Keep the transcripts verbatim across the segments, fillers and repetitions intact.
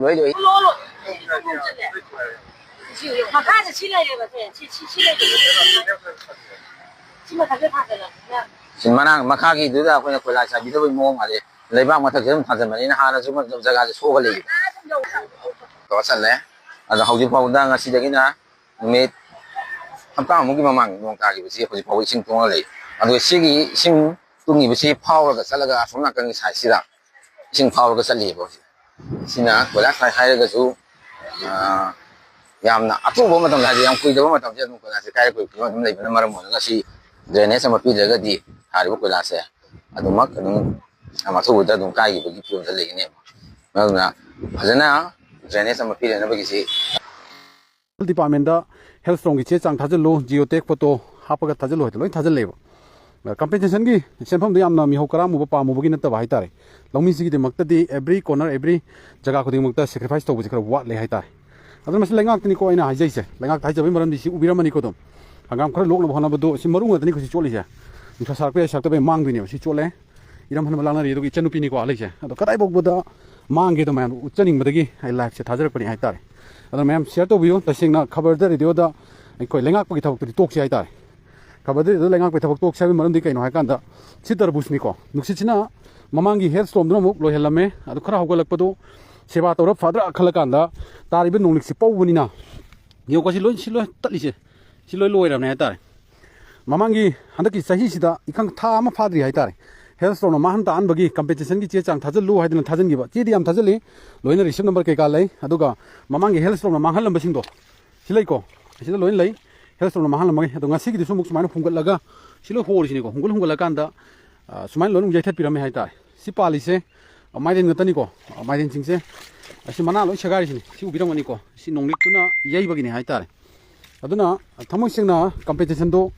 ꯂꯣꯏ ꯂꯣꯏ꯫ ꯁꯤ ꯃꯈꯥꯗ ꯁꯤ ꯂꯩꯔꯦꯕ ꯁꯦ꯫ ꯁꯤ, ꯁꯤ, ꯁꯤ ꯂꯩꯔꯦꯕ꯫ ꯁꯤ ꯃꯊꯛꯇ ꯊꯥꯗꯅ꯫ ꯁꯤ ꯃꯅꯥꯛ ꯃꯈꯥꯒꯤꯗꯨꯗ ꯑꯩꯈꯣꯏꯅ ꯀꯣꯏꯂꯥ ꯆꯥꯏꯕꯤꯗꯕꯩ ꯃꯑꯣꯡ ꯃꯥꯜꯂꯦ꯫ ꯂꯩꯕꯥꯛ ꯃꯊꯛꯁꯤꯗ ꯑꯗꯨꯝ ꯊꯥꯖꯤꯟꯕꯅꯤꯅ ꯍꯥꯟꯅꯁꯨ ꯑꯗꯨꯝ ꯖꯒꯥꯁꯦ ꯁꯣꯛꯑ ꯂꯩꯌꯦꯕ꯫ ꯇꯧꯔ ꯆꯠꯂꯦ꯫ ꯑꯗꯣ ꯍꯧꯖꯤꯛ ꯐꯥꯎꯕꯗ ꯉꯁꯤꯗꯒꯤꯅ ꯅꯨꯃꯤꯠ ꯍꯞꯇꯥꯃꯨꯛꯀꯤ ꯃꯃꯥꯡ ꯅꯣꯡ ꯇꯥꯈꯤꯕꯁꯤ ꯍꯧꯖꯤꯛ ꯐꯥꯎꯕ ꯏꯁꯤꯡ ꯇꯨꯡꯉ ꯂꯩ꯫ ꯑꯗꯨꯒ ꯁꯤꯒꯤ ꯏꯁꯤꯡ ꯇꯨꯡꯉꯤꯕꯁꯤ ꯐꯥꯎꯔꯒ ꯆꯠꯂꯒ ꯑꯁꯣꯝ ꯅꯥꯀꯟꯒꯤ ꯁꯥꯏꯠꯁꯤꯗ ꯏꯁꯤꯡ ꯐꯥꯎꯔꯒ ꯆꯠꯂꯤꯕ ꯍꯧꯖꯤꯛ꯫ ꯁꯤꯅ ꯀꯣꯏꯂꯥꯁ ꯊꯥꯏ ꯍꯥꯏꯔꯒꯁꯨ, ꯑꯥ, ꯌꯥꯝꯅ ꯑꯊꯨꯕ ꯃꯇꯝꯗ, ꯍꯥꯏꯗꯤ ꯌꯥꯝ ꯀꯨꯏꯗꯕ ꯃꯇꯝꯁꯤꯗ ꯑꯗꯨꯝ ꯀꯣꯏꯂꯥꯁꯁꯦ ꯀꯥꯏꯔꯛꯄꯒꯤ ꯐꯤꯕꯝ ꯑꯗꯨꯝ ꯂꯩꯕꯅ ꯃꯔꯝ ꯑꯣꯏꯔꯒ ꯁꯤ ꯗ꯭ꯔꯦꯅꯦꯖ ꯑꯃ ꯄꯤꯗ꯭ꯔꯒꯗꯤ ꯊꯥꯔꯤꯕ ꯀꯣꯏꯂꯥꯁꯁꯦ ꯑꯗꯨꯃꯛ ꯑꯗꯨꯝ ꯌꯥꯝ ꯑꯊꯨꯕꯗ ꯑꯗꯨꯝ ꯀꯥꯏꯈꯤꯕꯒꯤ ꯐꯤꯕꯝꯗ ꯂꯩꯒꯅꯦꯕ꯫ ꯑꯗꯨꯅ ꯐꯖꯅ ꯗ꯭ꯔꯦꯅꯦꯖ ꯑꯃ ꯄꯤꯔꯛꯅꯕꯒꯤꯁꯤ ꯗꯤꯄꯥꯔꯠꯃꯦꯟꯗ ꯍꯦꯜ ꯁ꯭ꯇꯣꯝꯒꯤ ꯆꯦ ꯆꯥꯡ ꯊꯥꯖꯤꯜꯂꯨ, ꯖꯤꯑꯣ ꯇꯦꯒ ꯐꯣꯇꯣ ꯍꯥꯞꯄꯒ ꯊꯥꯖꯤꯜꯂꯨ ꯍꯥꯏꯗ ꯂꯣꯏ ꯊꯥꯖꯤꯜꯂꯦꯕ꯫ ꯀꯝꯄꯦꯟꯁꯦꯁꯟꯒꯤ ꯁꯦꯟꯐꯝꯗꯣ ꯌꯥꯝꯅ ꯃꯤꯍꯧ ꯀꯔꯥꯝꯃꯨꯕ ꯄꯥꯝꯃꯨꯕꯒꯤ ꯅꯠꯇꯕ ꯍꯥꯏꯇꯥꯔꯦ꯫ ꯂꯧꯃꯤꯁꯤꯒꯤꯗꯃꯛꯇꯗꯤ every corner, every ꯖꯒꯥ ꯈꯨꯗꯤꯡꯃꯛꯇ ꯁꯦꯀ꯭ꯔꯤꯐꯥꯏꯁ ꯇꯧꯕꯁꯦ ꯈꯔ ꯋꯥꯠꯂꯦ ꯍꯥꯏꯇꯥꯔꯦ꯫ ꯑꯗꯨꯅ ꯃꯁꯤ ꯂꯩꯉꯥꯛꯇꯅꯤꯀꯣ ꯑꯩꯅ ꯍꯥꯏꯖꯩꯁꯦ꯫ ꯂꯩꯉꯥꯛꯇ ꯍꯥꯏꯖꯕꯒꯤ ꯃꯔꯝꯗꯤ ꯁꯤ ꯎꯕꯤꯔꯝꯃꯅꯤꯀꯣ ꯑꯗꯨꯝ꯫ ꯍꯪꯒꯥꯝ ꯈꯔ ꯂꯣꯛꯅꯕ ꯍꯣꯠꯅꯕꯗꯣ ꯁꯤ ꯃꯔꯨ ꯉꯥꯛꯇꯅꯤ ꯑꯩꯈꯣꯏ ꯁꯤ ꯆꯣꯠꯂꯤꯁꯦ꯫ ꯅꯨꯡꯁꯥ ꯁꯥꯔꯛꯄ ꯌꯥꯏ ꯁꯥꯔꯛꯇꯕ ꯌꯥꯏ ꯃꯥꯡꯗꯣꯏꯅꯦꯕ ꯁꯤ ꯆꯣꯠꯂꯦ꯫ ꯏꯔꯝ ꯍꯟꯕ ꯂꯥꯛꯅꯔꯤ ꯑꯗꯨꯒ ꯏꯆꯟꯅꯨꯄꯤꯅꯤꯀꯣ ꯍꯜꯂꯛꯏꯁꯦ꯫ ꯑꯗꯣ ꯀꯗꯥꯏ ꯐꯥꯎꯕꯗ ꯃꯥꯡꯒꯦꯗꯣ ꯃꯌꯥꯝ ꯎꯠꯆꯅꯤꯡꯕꯗꯒꯤ ꯑꯩ ꯂꯥꯏꯐꯁꯦ ꯊꯥꯖꯔꯛꯄꯅꯤ ꯍꯥꯏꯇꯥꯔꯦ꯫ ꯑꯗꯨꯅ ꯃꯌꯥꯝ ꯁꯤꯌꯔ ꯇꯧꯕꯤꯌꯨ꯫ ꯇꯁꯦꯡꯅ ꯈꯕꯔꯗ, ꯔꯦꯗꯤꯑꯣꯗ ꯑꯩꯈꯣꯏ ꯂꯩꯉꯥꯛꯄꯒꯤ ꯊꯕꯛꯇꯨꯗꯤ ꯇꯣꯛꯁꯤ ꯍꯥꯏꯇꯥꯔꯦ꯫ ꯈꯕꯔꯗ, ꯔꯦꯗꯤꯑꯣꯗ ꯂꯩꯉꯥꯛꯄꯒꯤ ꯊꯕꯛ ꯇꯣꯛꯁꯤ ꯍꯥꯏꯕꯒꯤ ꯃꯔꯝꯗꯤ ꯀꯩꯅꯣ ꯍꯥꯏꯀꯥꯟꯗ ꯁꯤ ꯇꯔꯕꯨꯖꯅꯤꯀꯣ꯫ ꯅꯨꯡꯁꯤꯠꯁꯤꯅ ꯃꯃꯥꯡꯒꯤ ꯍꯦꯜ ꯁ꯭ꯇꯣꯝꯗꯨꯅ ꯑꯃꯨꯛ ꯂꯣꯏꯍꯜꯂꯝꯃꯦ꯫ ꯑꯗꯨ ꯈꯔ ꯍꯧꯒꯠꯂꯛꯄꯗꯨ ꯁꯦꯕꯥ ꯇꯧꯔ ꯐꯗ꯭ꯔꯥ ꯈꯜꯂꯀꯥꯟꯗ ꯇꯥꯔꯤꯕ ꯅꯣꯡꯂꯤꯛꯁꯤ ꯄꯧꯕꯅꯤꯅ ꯌꯦꯡꯉꯨꯀꯣ ꯁꯤ ꯂꯣꯏ, ꯁꯤ ꯂꯣꯏ ꯇꯠꯂꯤꯁꯦ꯫ ꯁꯤ ꯂꯣꯏ ꯂꯣꯏꯔꯕꯅꯦ ꯍꯥꯏꯇꯥꯔꯦ꯫ ꯃꯃꯥꯡꯒꯤ ꯍꯟꯗꯛꯀꯤ ꯆꯍꯤꯁꯤꯗ ꯏꯀꯪ ꯊꯥ ꯑꯃ ꯐꯥꯗ꯭ꯔꯤ ꯍꯥꯏꯇꯥꯔꯦ꯫ ꯍꯦꯜ ꯁ꯭ꯇꯣꯝꯅ ꯃꯥꯡꯍꯟ ꯇꯥꯛꯍꯟꯕꯒꯤ ꯀꯝꯄꯦꯟꯁꯦꯁꯟꯒꯤ ꯆꯦ ꯆꯥꯡ ꯊꯥꯖꯤꯜꯂꯨ ꯍꯥꯏꯗꯅ ꯊꯥꯖꯤꯟꯈꯤꯕ꯫ ꯆꯦꯗꯤ ꯌꯥꯝ ꯊꯥꯖꯤꯜꯂꯤ, ꯂꯣꯏꯅ ꯔꯤꯁꯤꯞ ꯅꯝꯕꯔ ꯀꯩꯀꯥ ꯂꯩ꯫ ꯑꯗꯨꯒ ꯃꯃꯥꯡꯒꯤ ꯍꯦꯜ ꯁ꯭ꯇꯣꯝꯅ ꯃꯥꯡꯍꯜꯂꯝꯕꯁꯤꯡꯗꯣ ꯁꯤ ꯂꯩꯀꯣ, ꯁꯤꯗ ꯂꯣꯏꯅ ꯂꯩ꯫ ꯍꯦꯜ ꯁ꯭ꯇꯣꯝꯅ ꯃꯥꯡꯍꯜꯂꯝꯕꯒꯤ꯫ ꯑꯗꯣ ꯉꯁꯤꯒꯤꯗꯨꯁꯨ ꯑꯃꯨꯛ ꯁꯨꯃꯥꯏꯅ ꯍꯨꯝꯒꯠꯂꯒ ꯁꯤ ꯂꯣꯏ ꯍꯣꯔꯤꯁꯤꯅꯤꯀꯣ꯫ ꯍꯨꯝꯒꯠ ꯍꯨꯝꯒꯠꯂꯀꯥꯟꯗ, ꯑ, ꯁꯨꯃꯥꯏꯅ ꯂꯣꯏꯅ ꯑꯃꯨꯛ ꯌꯩꯊꯠꯄꯤꯔꯝꯃꯦ ꯍꯥꯏꯇꯥꯔꯦ꯫ ꯁꯤ ꯄꯥꯜꯂꯤꯁꯦ, ꯑ, ꯃꯥꯏꯔꯦꯟ ꯉꯥꯛꯇꯅꯤꯀꯣ꯫ ꯑ, ꯃꯥꯏꯔꯦꯟꯁꯤꯡꯁꯦ ꯑꯁꯤ ꯃꯅꯥ ꯂꯣꯏ ꯁꯦꯒꯥꯏꯔꯤꯁꯤꯅꯤ꯫ ꯁꯤ ꯎꯕꯤꯔꯝꯒꯅꯤꯀꯣ꯫ ꯁꯤ ꯅꯣꯡꯂꯤꯛꯇꯨꯅ ꯌꯩꯕꯒꯤꯅꯤ ꯍꯥꯏꯇꯥꯔꯦ꯫ ꯑꯗꯨꯅ ꯊꯃꯣꯏ ꯁꯦꯡꯅ ꯀꯝꯄꯦꯟꯁꯦꯁꯟꯗꯣ,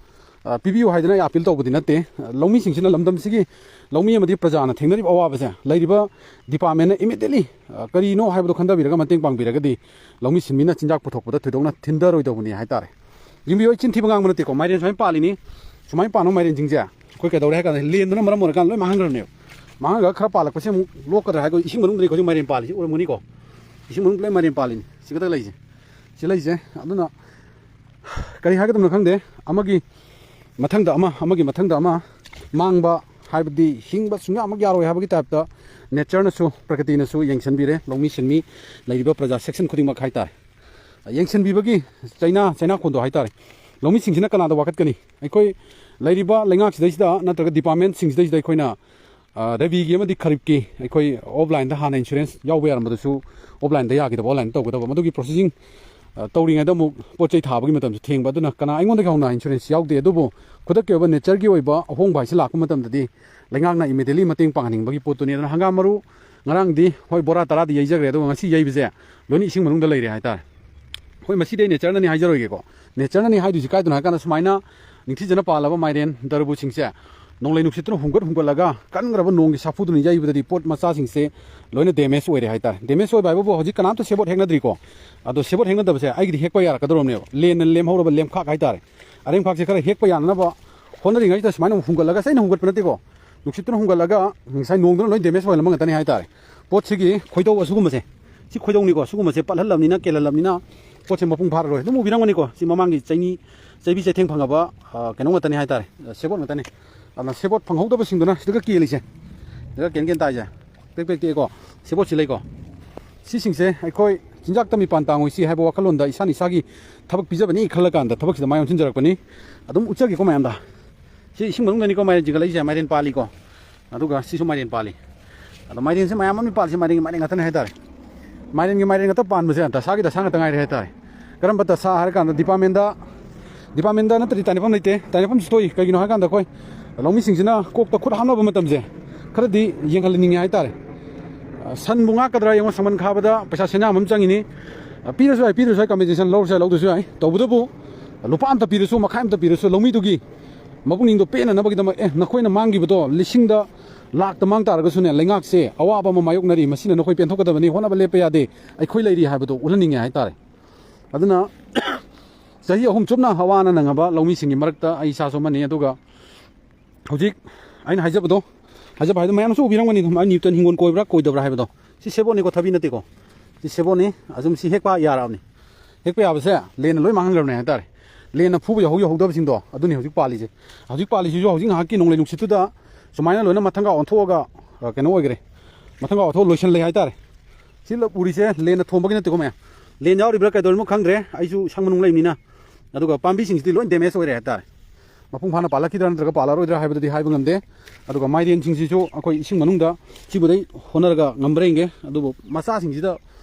ꯑ, ꯄꯤꯕꯤꯌꯨ ꯍꯥꯏꯗꯅ ꯑꯩ ꯑꯥꯄꯤꯜ ꯇꯧꯕꯗꯤ ꯅꯠꯇꯦ꯫ ꯂꯧꯃꯤꯁꯤꯡꯁꯤꯅ ꯂꯝꯗꯝꯁꯤꯒꯤ ꯂꯧꯃꯤ ꯑꯃꯗꯤ ꯄ꯭ꯔꯖꯥꯅ ꯊꯦꯡꯅꯔꯤꯕ ꯑꯋꯥꯕꯁꯦ ꯂꯩꯔꯤꯕ ꯗꯤꯄꯥꯔꯠꯃꯦꯟꯅ ꯏꯃꯤꯗꯦꯠꯂꯤ, ꯑ, ꯀꯔꯤꯅꯣ ꯍꯥꯏꯕꯗꯣ ꯈꯟꯊꯕꯤꯔꯒ ꯃꯇꯦꯡ ꯄꯥꯡꯕꯤꯔꯒꯗꯤ ꯂꯧꯃꯤ ꯁꯤꯟꯃꯤꯅ ꯆꯤꯟꯖꯥꯛ ꯄꯨꯊꯣꯛꯄꯗ ꯊꯣꯏꯗꯣꯛꯅ ꯊꯤꯟꯊꯔꯣꯏꯗꯧꯕꯅꯤ ꯍꯥꯏꯇꯥꯔꯦ꯫ ꯌꯦꯡꯕꯤꯌꯨ, ꯑꯩ ꯆꯤꯟ ꯊꯤꯕ ꯉꯥꯡꯕ ꯅꯠꯇꯦꯀꯣ꯫ ꯃꯥꯏꯔꯦꯟ ꯁꯨꯃꯥꯏꯅ ꯄꯥꯜꯂꯤꯅꯤ꯫ ꯁꯨꯃꯥꯏꯅ ꯄꯥꯟꯕ ꯃꯥꯏꯔꯦꯟꯁꯤꯡꯁꯦ ꯑꯩꯈꯣꯏ ꯀꯩꯗꯧꯔꯦ ꯍꯥꯏ ꯀꯥꯟꯗ ꯂꯦꯟꯗꯨꯅ ꯃꯔꯝ ꯑꯣꯏꯔꯀꯥꯟꯗ ꯂꯣꯏ ꯃꯥꯡꯍꯟꯈ꯭ꯔꯕꯅꯦꯕ꯫ ꯃꯥꯡꯍꯜꯂꯒ ꯈꯔ ꯄꯥꯜꯂꯛꯄꯁꯦ ꯑꯃꯨꯛ ꯂꯣꯛꯀꯗ꯭ꯔꯥ ꯍꯥꯏꯔꯒ ꯏꯁꯤꯡ ꯃꯅꯨꯡꯗꯅꯤ ꯍꯧꯖꯤꯛ ꯃꯥꯏꯔꯦꯟ ꯄꯥꯜꯂꯤꯁꯤ ꯎꯔꯝꯒꯅꯤꯀꯣ꯫ ꯏꯁꯤꯡ ꯃꯅꯨꯡꯗ ꯂꯣꯏ ꯃꯥꯏꯔꯦꯟ ꯄꯥꯜꯂꯤꯅꯤ꯫ ꯁꯤ ꯈꯛꯇ ꯂꯩꯁꯦ꯫ ꯁꯤ ꯂꯩꯁꯦ꯫ ꯑꯗꯨꯅ ꯀꯔꯤ ꯍꯥꯏꯒꯗꯕꯅꯣ ꯈꯪꯗꯦ, ꯑꯃꯒꯤ ꯃꯊꯪꯗ ꯑꯃ, ꯑꯃꯒꯤ ꯃꯊꯪꯗ ꯑꯃ ꯃꯥꯡꯕ ꯍꯥꯏꯕꯗꯤ ꯍꯤꯡꯕ ꯁꯨꯡꯌꯥꯃꯛ ꯌꯥꯔꯣꯏ ꯍꯥꯏꯕꯒꯤ ꯇꯥꯏꯞꯇ ꯅꯦꯆꯔꯅꯁꯨ, ꯄ꯭ꯔꯀ꯭ꯔꯤꯇꯤꯅꯁꯨ ꯌꯦꯡꯁꯤꯟꯕꯤꯔꯦ꯫ ꯂꯧꯃꯤ ꯁꯤꯟꯃꯤ ꯂꯩꯔꯤꯕ ꯄ꯭ꯔꯖꯥ ꯁꯦꯛꯁꯟ ꯈꯨꯗꯤꯡꯃꯛ ꯍꯥꯏꯇꯥꯔꯦ, ꯌꯦꯡꯁꯤꯟꯕꯤꯕꯒꯤ ꯆꯩꯅꯥ, ꯆꯩꯅꯥꯈꯣꯟꯗꯣ ꯍꯥꯏꯇꯥꯔꯦ꯫ ꯂꯧꯃꯤꯁꯤꯡꯁꯤꯅ ꯀꯅꯥꯗ ꯋꯥꯀꯠꯀꯅꯤ? ꯑꯩꯈꯣꯏ ꯂꯩꯔꯤꯕ ꯂꯩꯉꯥꯛꯁꯤꯗꯩꯁꯤꯗ ꯅꯠꯇ꯭ꯔꯒ ꯗꯤꯄꯥꯔꯠꯃꯦꯟꯁꯤꯡꯁꯤꯗꯩꯁꯤꯗ ꯑꯩꯈꯣꯏꯅ, ꯑ, ꯔꯕꯤꯒꯤ ꯑꯃꯗꯤ ꯈꯔꯤꯞꯀꯤ ꯑꯩꯈꯣꯏ ꯑꯣꯐꯂꯥꯏꯟꯗ ꯍꯥꯟꯅ ꯏꯟꯁꯨꯔꯦꯟꯁ ꯌꯥꯎꯕ ꯌꯥꯔꯝꯕꯗꯨꯁꯨ ꯑꯣꯐꯂꯥꯏꯟꯗ ꯌꯥꯈꯤꯗꯕ, ꯑꯣꯟꯂꯥꯏꯟꯗ ꯇꯧꯒꯗꯕ, ꯃꯗꯨꯒꯤ ꯄ꯭ꯔꯣꯁꯦꯁꯤꯡ, ꯑ, ꯇꯧꯔꯤꯉꯩꯗ ꯑꯃꯨꯛ ꯄꯣꯠ ꯆꯩ ꯊꯥꯕꯒꯤ ꯃꯇꯝꯁꯨ ꯊꯦꯡꯕ꯫ ꯑꯗꯨꯅ ꯀꯅꯥ ꯑꯩꯉꯣꯟꯗꯒꯤ ꯍꯧꯅ ꯏꯟꯁꯨꯔꯦꯟꯁ ꯌꯥꯎꯗꯦ꯫ ꯑꯗꯨꯕꯨ ꯈꯨꯗꯛꯀꯤ ꯑꯣꯏꯕ ꯅꯦꯆꯔꯒꯤ ꯑꯣꯏꯕ ꯑꯍꯣꯡꯕ ꯍꯥꯏꯁꯤ ꯂꯥꯛꯄ ꯃꯇꯝꯗꯗꯤ ꯂꯩꯉꯥꯛꯅ ꯏꯃꯤꯗꯦꯠꯂꯤ ꯃꯇꯦꯡ ꯄꯥꯡꯍꯟꯅꯤꯡꯕꯒꯤ ꯄꯣꯠꯇꯨꯅꯤ꯫ ꯑꯗꯨꯅ ꯍꯪꯒꯥꯝ ꯃꯔꯨ ꯉꯔꯥꯡꯗꯤ ꯍꯣꯏ ꯕꯣꯔꯥ ꯇꯔꯥꯗꯤ ꯌꯩꯖꯈ꯭ꯔꯦ, ꯑꯗꯨꯒ ꯉꯁꯤ ꯌꯩꯕꯁꯦ ꯂꯣꯏꯅ ꯏꯁꯤꯡ ꯃꯅꯨꯡꯗ ꯂꯩꯔꯦ ꯍꯥꯏꯇꯥꯔꯦ꯫ ꯍꯣꯏ, ꯃꯁꯤꯗꯤ ꯑꯩ ꯅꯦꯆꯔꯅꯅꯤ ꯍꯥꯏꯖꯔꯣꯏꯒꯦꯀꯣ꯫ ꯅꯦꯆꯔꯅꯅꯤ ꯍꯥꯏꯗꯣꯏꯁꯤ ꯀꯥꯏꯗꯅꯣ ꯍꯥꯏ ꯀꯥꯟꯗ, ꯁꯨꯃꯥꯏꯅ ꯅꯤꯡꯊꯤꯖꯅ ꯄꯥꯜꯂꯕ ꯃꯥꯏꯔꯦꯟ ꯇꯔꯕꯨꯖꯁꯤꯡꯁꯦ ꯅꯣꯡꯂꯩ ꯅꯨꯡꯁꯤꯠꯇꯨꯅ ꯍꯨꯝꯒꯠ ꯍꯨꯝꯒꯠꯂꯒ ꯀꯟꯈ꯭ꯔꯕ ꯅꯣꯡꯒꯤ ꯁꯥꯐꯨꯗꯨꯅ ꯌꯩꯕꯗꯗꯤ ꯄꯣꯠ ꯃꯆꯥꯁꯤꯡꯁꯦ ꯂꯣꯏꯅ ꯗꯦꯃꯦꯖ ꯑꯣꯏꯔꯦ ꯍꯥꯏꯇꯥꯔꯦ꯫ ꯗꯦꯃꯦꯖ ꯑꯣꯏꯕ ꯍꯥꯏꯕꯕꯨ ꯍꯧꯖꯤꯛ ꯀꯅꯥꯝꯇ ꯁꯦꯕꯣꯠ ꯍꯦꯛꯅꯗ꯭ꯔꯤꯀꯣ꯫ ꯑꯗꯣ ꯁꯦꯕꯣꯠ ꯍꯦꯛꯅꯗꯕꯁꯦ ꯑꯩꯒꯤꯗꯤ ꯍꯦꯛꯄ ꯌꯥꯔꯛꯀꯗꯧꯔꯕꯅꯦꯕ꯫ ꯂꯦꯟꯅ ꯂꯦꯝꯍꯧꯔꯕ ꯂꯦꯝꯈꯥꯛ ꯍꯥꯏꯇꯥꯔꯦ꯫ ꯑꯔꯦꯝꯈꯥꯛꯁꯦ ꯈꯔ ꯍꯦꯛꯄ ꯌꯥꯅꯅꯕ ꯍꯣꯠꯅꯔꯤꯉꯩꯁꯤꯗ ꯁꯨꯃꯥꯏꯅ ꯑꯃꯨꯛ ꯍꯨꯝꯒꯠꯂꯒ, ꯑꯩꯅ ꯍꯨꯝꯒꯠꯄ ꯅꯠꯇꯦꯀꯣ, ꯅꯨꯡꯁꯤꯠꯇꯨꯅ ꯍꯨꯝꯒꯠꯂꯒ ꯉꯁꯥꯏ ꯅꯣꯡꯗꯨꯅ ꯂꯣꯏ ꯗꯦꯃꯦꯖ ꯑꯣꯏꯍꯜꯂꯝꯕ ꯉꯥꯛꯇꯅꯤ ꯍꯥꯏꯇꯥꯔꯦ꯫ ꯄꯣꯠꯁꯤꯒꯤ ꯈꯣꯏꯗꯧ ꯑꯁꯤꯒꯨꯝꯕꯁꯦ, ꯁꯤ ꯈꯣꯏꯗꯧꯅꯤꯀꯣ, ꯁꯤꯒꯨꯝꯕꯁꯦ ꯄꯠꯍꯜꯂꯕꯅꯤꯅ, ꯀꯦꯜꯍꯜꯂꯕꯅꯤꯅ ꯄꯣꯠꯁꯦ ꯃꯄꯨꯡ ꯐꯥꯔꯔꯣꯏ꯫ ꯑꯗꯨꯝ ꯎꯕꯤꯔꯝꯒꯅꯤꯀꯣ, ꯁꯤ ꯃꯃꯥꯡꯒꯤ ꯆꯩꯅꯤ, ꯆꯩꯕꯤ ꯆꯩꯊꯦꯡ ꯐꯪꯉꯕ, ꯑ, ꯀꯩꯅꯣ ꯉꯥꯛꯇꯅꯤ ꯍꯥꯏꯇꯥꯔꯦ, ꯁꯦꯕꯣꯠ ꯉꯥꯛꯇꯅꯤ꯫ ꯑꯗꯨꯅ ꯁꯦꯕꯣꯠ ꯐꯪꯍꯧꯗꯕꯁꯤꯡꯗꯨꯅ ꯁꯤꯗꯒ ꯀꯦꯜꯂꯤꯁꯦ, ꯁꯤꯗꯒ ꯀꯦꯟ ꯀꯦꯟ ꯇꯥꯏꯁꯦ, ꯄꯦꯛ ꯄꯦꯛ ꯇꯦꯛꯑꯦꯀꯣ꯫ ꯁꯦꯕꯣꯠꯁꯤ ꯂꯩꯀꯣ, ꯁꯤꯁꯤꯡꯁꯦ ꯑꯩꯈꯣꯏ ꯆꯤꯟꯖꯥꯛꯇ ꯃꯤꯄꯥꯟ ꯇꯥꯡꯉꯣꯏꯁꯤ ꯍꯥꯏꯕ ꯋꯥꯈꯜꯂꯣꯟꯗ ꯏꯁꯥꯅ ꯏꯁꯥꯒꯤ ꯊꯕꯛ ꯄꯤꯖꯕꯅꯤ ꯈꯜꯂꯀꯥꯟꯗ ꯊꯕꯛꯁꯤꯗ ꯃꯥꯏ ꯑꯣꯟꯁꯤꯟꯖꯔꯛꯄꯅꯤ꯫ ꯑꯗꯨꯝ ꯎꯠꯆꯒꯦꯀꯣ ꯃꯌꯥꯝꯗ꯫ ꯁꯤ ꯏꯁꯤꯡ ꯃꯅꯨꯡꯗꯅꯤꯀꯣ ꯃꯥꯏꯔꯦꯟ ꯆꯤꯡꯈꯠꯂꯛꯏꯁꯦ, ꯃꯥꯏꯔꯦꯟ ꯄꯥꯜꯂꯤꯀꯣ꯫ ꯑꯗꯨꯒ ꯁꯤꯁꯨ ꯃꯥꯏꯔꯦꯟ ꯄꯥꯜꯂꯤ꯫ ꯑꯗꯣ ꯃꯥꯏꯔꯦꯟꯁꯦ ꯃꯌꯥꯝ ꯑꯃ ꯄꯥꯜꯂꯤꯁꯦ ꯃꯥꯏꯔꯦꯟꯒꯤ ꯃꯥꯏꯔꯦꯟ ꯉꯥꯛꯇꯅꯦ ꯍꯥꯏꯇꯥꯔꯦ꯫ ꯃꯥꯏꯔꯦꯟꯒꯤ ꯃꯥꯏꯔꯦꯟ ꯉꯥꯛꯇ ꯄꯥꯟꯕꯁꯦ ꯗꯁꯥꯒꯤ ꯗꯁꯥ ꯉꯥꯛꯇ ꯉꯥꯏꯔꯦ ꯍꯥꯏꯇꯥꯔꯦ꯫ ꯀꯔꯝꯕ ꯗꯁꯥ ꯍꯥꯏꯔꯀꯥꯟꯗ, ꯗꯤꯄꯥꯔꯠꯃꯦꯟꯗ, ꯗꯤꯄꯥꯔꯠꯃꯦꯟꯗ ꯅꯠꯇ꯭ꯔꯗꯤ ꯇꯥꯏꯅꯐꯝ ꯂꯩꯇꯦ꯫ ꯇꯥꯏꯅꯐꯝꯁꯨ ꯊꯣꯛꯏ꯫ ꯀꯩꯒꯤꯅꯣ ꯍꯥꯏꯀꯥꯟꯗ ꯑꯩꯈꯣꯏ ꯂꯧꯃꯤꯁꯤꯡꯁꯤꯅ ꯀꯣꯛꯇ ꯈꯨꯠ ꯍꯥꯞꯅꯕ ꯃꯇꯝꯁꯦ ꯈꯔꯗꯤ ꯌꯦꯡꯍꯟꯅꯤꯡꯉꯦ ꯍꯥꯏꯇꯥꯔꯦ꯫ ꯑ, ꯁꯟꯕꯨ ꯉꯥꯛꯀꯗ꯭ꯔꯥ ꯌꯦꯡꯉꯣ, ꯁꯪꯒꯣꯝ ꯈꯥꯕꯗ ꯄꯩꯁꯥ ꯁꯦꯟꯌꯥꯝ ꯑꯃ ꯆꯪꯉꯤꯅꯤ꯫ ꯑ, ꯄꯤꯔꯁꯨ ꯌꯥꯏ, ꯄꯤꯗ꯭ꯔꯁꯨ ꯌꯥꯏ, ꯀꯝꯄꯦꯟꯁꯦꯁꯟ ꯂꯧꯔꯁꯨ ꯌꯥꯏ, ꯂꯧꯗ꯭ꯔꯁꯨ ꯌꯥꯏ꯫ ꯇꯧꯕꯇꯕꯨ ꯂꯨꯄꯥ ꯑꯝꯇ ꯄꯤꯔꯁꯨ, ꯃꯈꯥꯏ ꯑꯝꯇ ꯄꯤꯔꯁꯨ, ꯂꯧꯃꯤꯗꯨꯒꯤ ꯃꯄꯨꯛꯅꯤꯡꯗꯣ ꯄꯦꯟꯅꯅꯕꯒꯤꯗꯃꯛ, ꯑꯦ, ꯅꯈꯣꯏꯅ ꯃꯥꯡꯈꯤꯕꯗꯣ ꯂꯤꯁꯤꯡꯗ, ꯂꯥꯛꯇ ꯃꯥꯡ ꯇꯥꯔꯒꯁꯨꯅꯦ, ꯂꯩꯉꯥꯛꯁꯦ ꯑꯋꯥꯕ ꯑꯃ ꯃꯥꯌꯣꯛꯅꯔꯤ, ꯃꯁꯤꯅ ꯅꯈꯣꯏ ꯄꯦꯟꯊꯣꯛꯀꯗꯕꯅꯤ, ꯍꯣꯠꯅꯕ ꯂꯦꯞꯄ ꯌꯥꯗꯦ, ꯑꯩꯈꯣꯏ ꯂꯩꯔꯤ ꯍꯥꯏꯕꯗꯣ ꯎꯠꯍꯟꯅꯤꯡꯉꯦ ꯍꯥꯏꯇꯥꯔꯦ꯫ ꯑꯗꯨꯅ ꯆꯍꯤ ꯑꯍꯨꯝ ꯆꯨꯞꯅ ꯑꯋꯥ ꯑꯅꯥ ꯅꯪꯉꯕ ꯂꯧꯃꯤꯁꯤꯡꯒꯤ ꯃꯔꯛꯇ ꯑꯩ ꯏꯁꯥꯁꯨ ꯑꯃꯅꯤ꯫ ꯑꯗꯨꯒ ꯍꯧꯖꯤꯛ ꯑꯩꯅ ꯍꯥꯏꯖꯕꯗꯣ, ꯍꯥꯏꯖꯕ ꯍꯥꯏꯗꯣ ꯃꯌꯥꯝꯁꯨ ꯎꯕꯤꯔꯝꯒꯅꯤ, ꯑꯗꯨꯝ ꯑꯩ ꯅ꯭ꯌꯨꯇꯟ ꯍꯤꯡꯒꯣꯜ ꯀꯣꯏꯕ꯭ꯔꯥ ꯀꯣꯏꯗꯕ꯭ꯔꯥ ꯍꯥꯏꯕꯗꯣ꯫ ꯁꯤ ꯁꯦꯕꯣꯠꯅꯤꯀꯣ, ꯊꯕꯤ ꯅꯠꯇꯦꯀꯣ꯫ ꯁꯤ ꯁꯦꯕꯣꯠꯅꯤ꯫ ꯑꯗꯨꯝ ꯁꯤ ꯍꯦꯛꯄ ꯌꯥꯔꯛꯑꯕꯅꯤ꯫ ꯍꯦꯛꯄ ꯌꯥꯕꯁꯦ ꯂꯦꯟꯅ ꯂꯣꯏ ꯃꯥꯡꯍꯟꯈ꯭ꯔꯕꯅꯦ ꯍꯥꯏꯇꯥꯔꯦ꯫ ꯂꯦꯟꯅ ꯐꯨꯕ ꯌꯥꯍꯧ ꯌꯥꯍꯧꯗꯕꯁꯤꯡꯗꯣ ꯑꯗꯨꯅꯤ ꯍꯧꯖꯤꯛ ꯄꯥꯜꯂꯤꯁꯦ꯫ ꯍꯧꯖꯤꯛ ꯄꯥꯜꯂꯤꯁꯤꯁꯨ ꯍꯧꯖꯤꯛ ꯉꯥꯏꯍꯥꯛꯀꯤ ꯅꯣꯡꯂꯩ ꯅꯨꯡꯁꯤꯠꯇꯨꯗ ꯁꯨꯃꯥꯏꯅ ꯂꯣꯏꯅ ꯃꯊꯪꯒ ꯑꯣꯟꯊꯣꯛꯑꯒ, ꯑ, ꯀꯩꯅꯣ ꯑꯣꯏꯈ꯭ꯔꯦ꯫ ꯃꯊꯪꯒ ꯑꯣꯟꯊꯣꯛꯑ ꯂꯣꯏꯁꯤꯜꯂꯦ ꯍꯥꯏꯇꯥꯔꯦ꯫ ꯁꯤ ꯂ-, ꯎꯔꯤꯁꯦ ꯂꯦꯟꯅ ꯊꯣꯝꯕꯒꯤ ꯅꯠꯇꯦꯀꯣ ꯃꯌꯥꯝ꯫ ꯂꯦꯟ ꯌꯥꯎꯔꯤꯕ꯭ꯔꯥ ꯀꯩꯗꯧꯔꯤꯅꯣ ꯈꯪꯗ꯭ꯔꯦ꯫ ꯑꯩꯁꯨ ꯁꯪ ꯃꯅꯨꯡ ꯂꯩꯕꯅꯤꯅ꯫ ꯑꯗꯨꯒ ꯄꯥꯝꯕꯤꯁꯤꯡꯁꯤꯗꯤ ꯂꯣꯏ damage ꯑꯣꯏꯔꯦ ꯍꯥꯏꯇꯥꯔꯦ꯫ ꯃꯄꯨꯡ ꯐꯥꯅ ꯄꯥꯜꯂꯛꯈꯤꯗ꯭ꯔꯥ ꯅꯠꯇ꯭ꯔꯒ ꯄꯥꯜꯂꯔꯣꯏꯗ꯭ꯔꯥ ꯍꯥꯏꯕꯗꯨꯗꯤ ꯍꯥꯏꯕ ꯉꯝꯗꯦ꯫ ꯑꯗꯨꯒ ꯃꯥꯏꯔꯦꯟꯁꯤꯡꯁꯤꯁꯨ ꯑꯩꯈꯣꯏ ꯏꯁꯤꯡ ꯃꯅꯨꯡꯗ ꯁꯤꯕꯨꯗꯩ ꯍꯣꯠꯅꯔꯒ ꯉꯝꯕ꯭ꯔꯥ ꯌꯦꯡꯒꯦ꯫ ꯑꯗꯨꯕꯨ ꯃꯆꯥꯁꯤꯡꯁꯤꯗ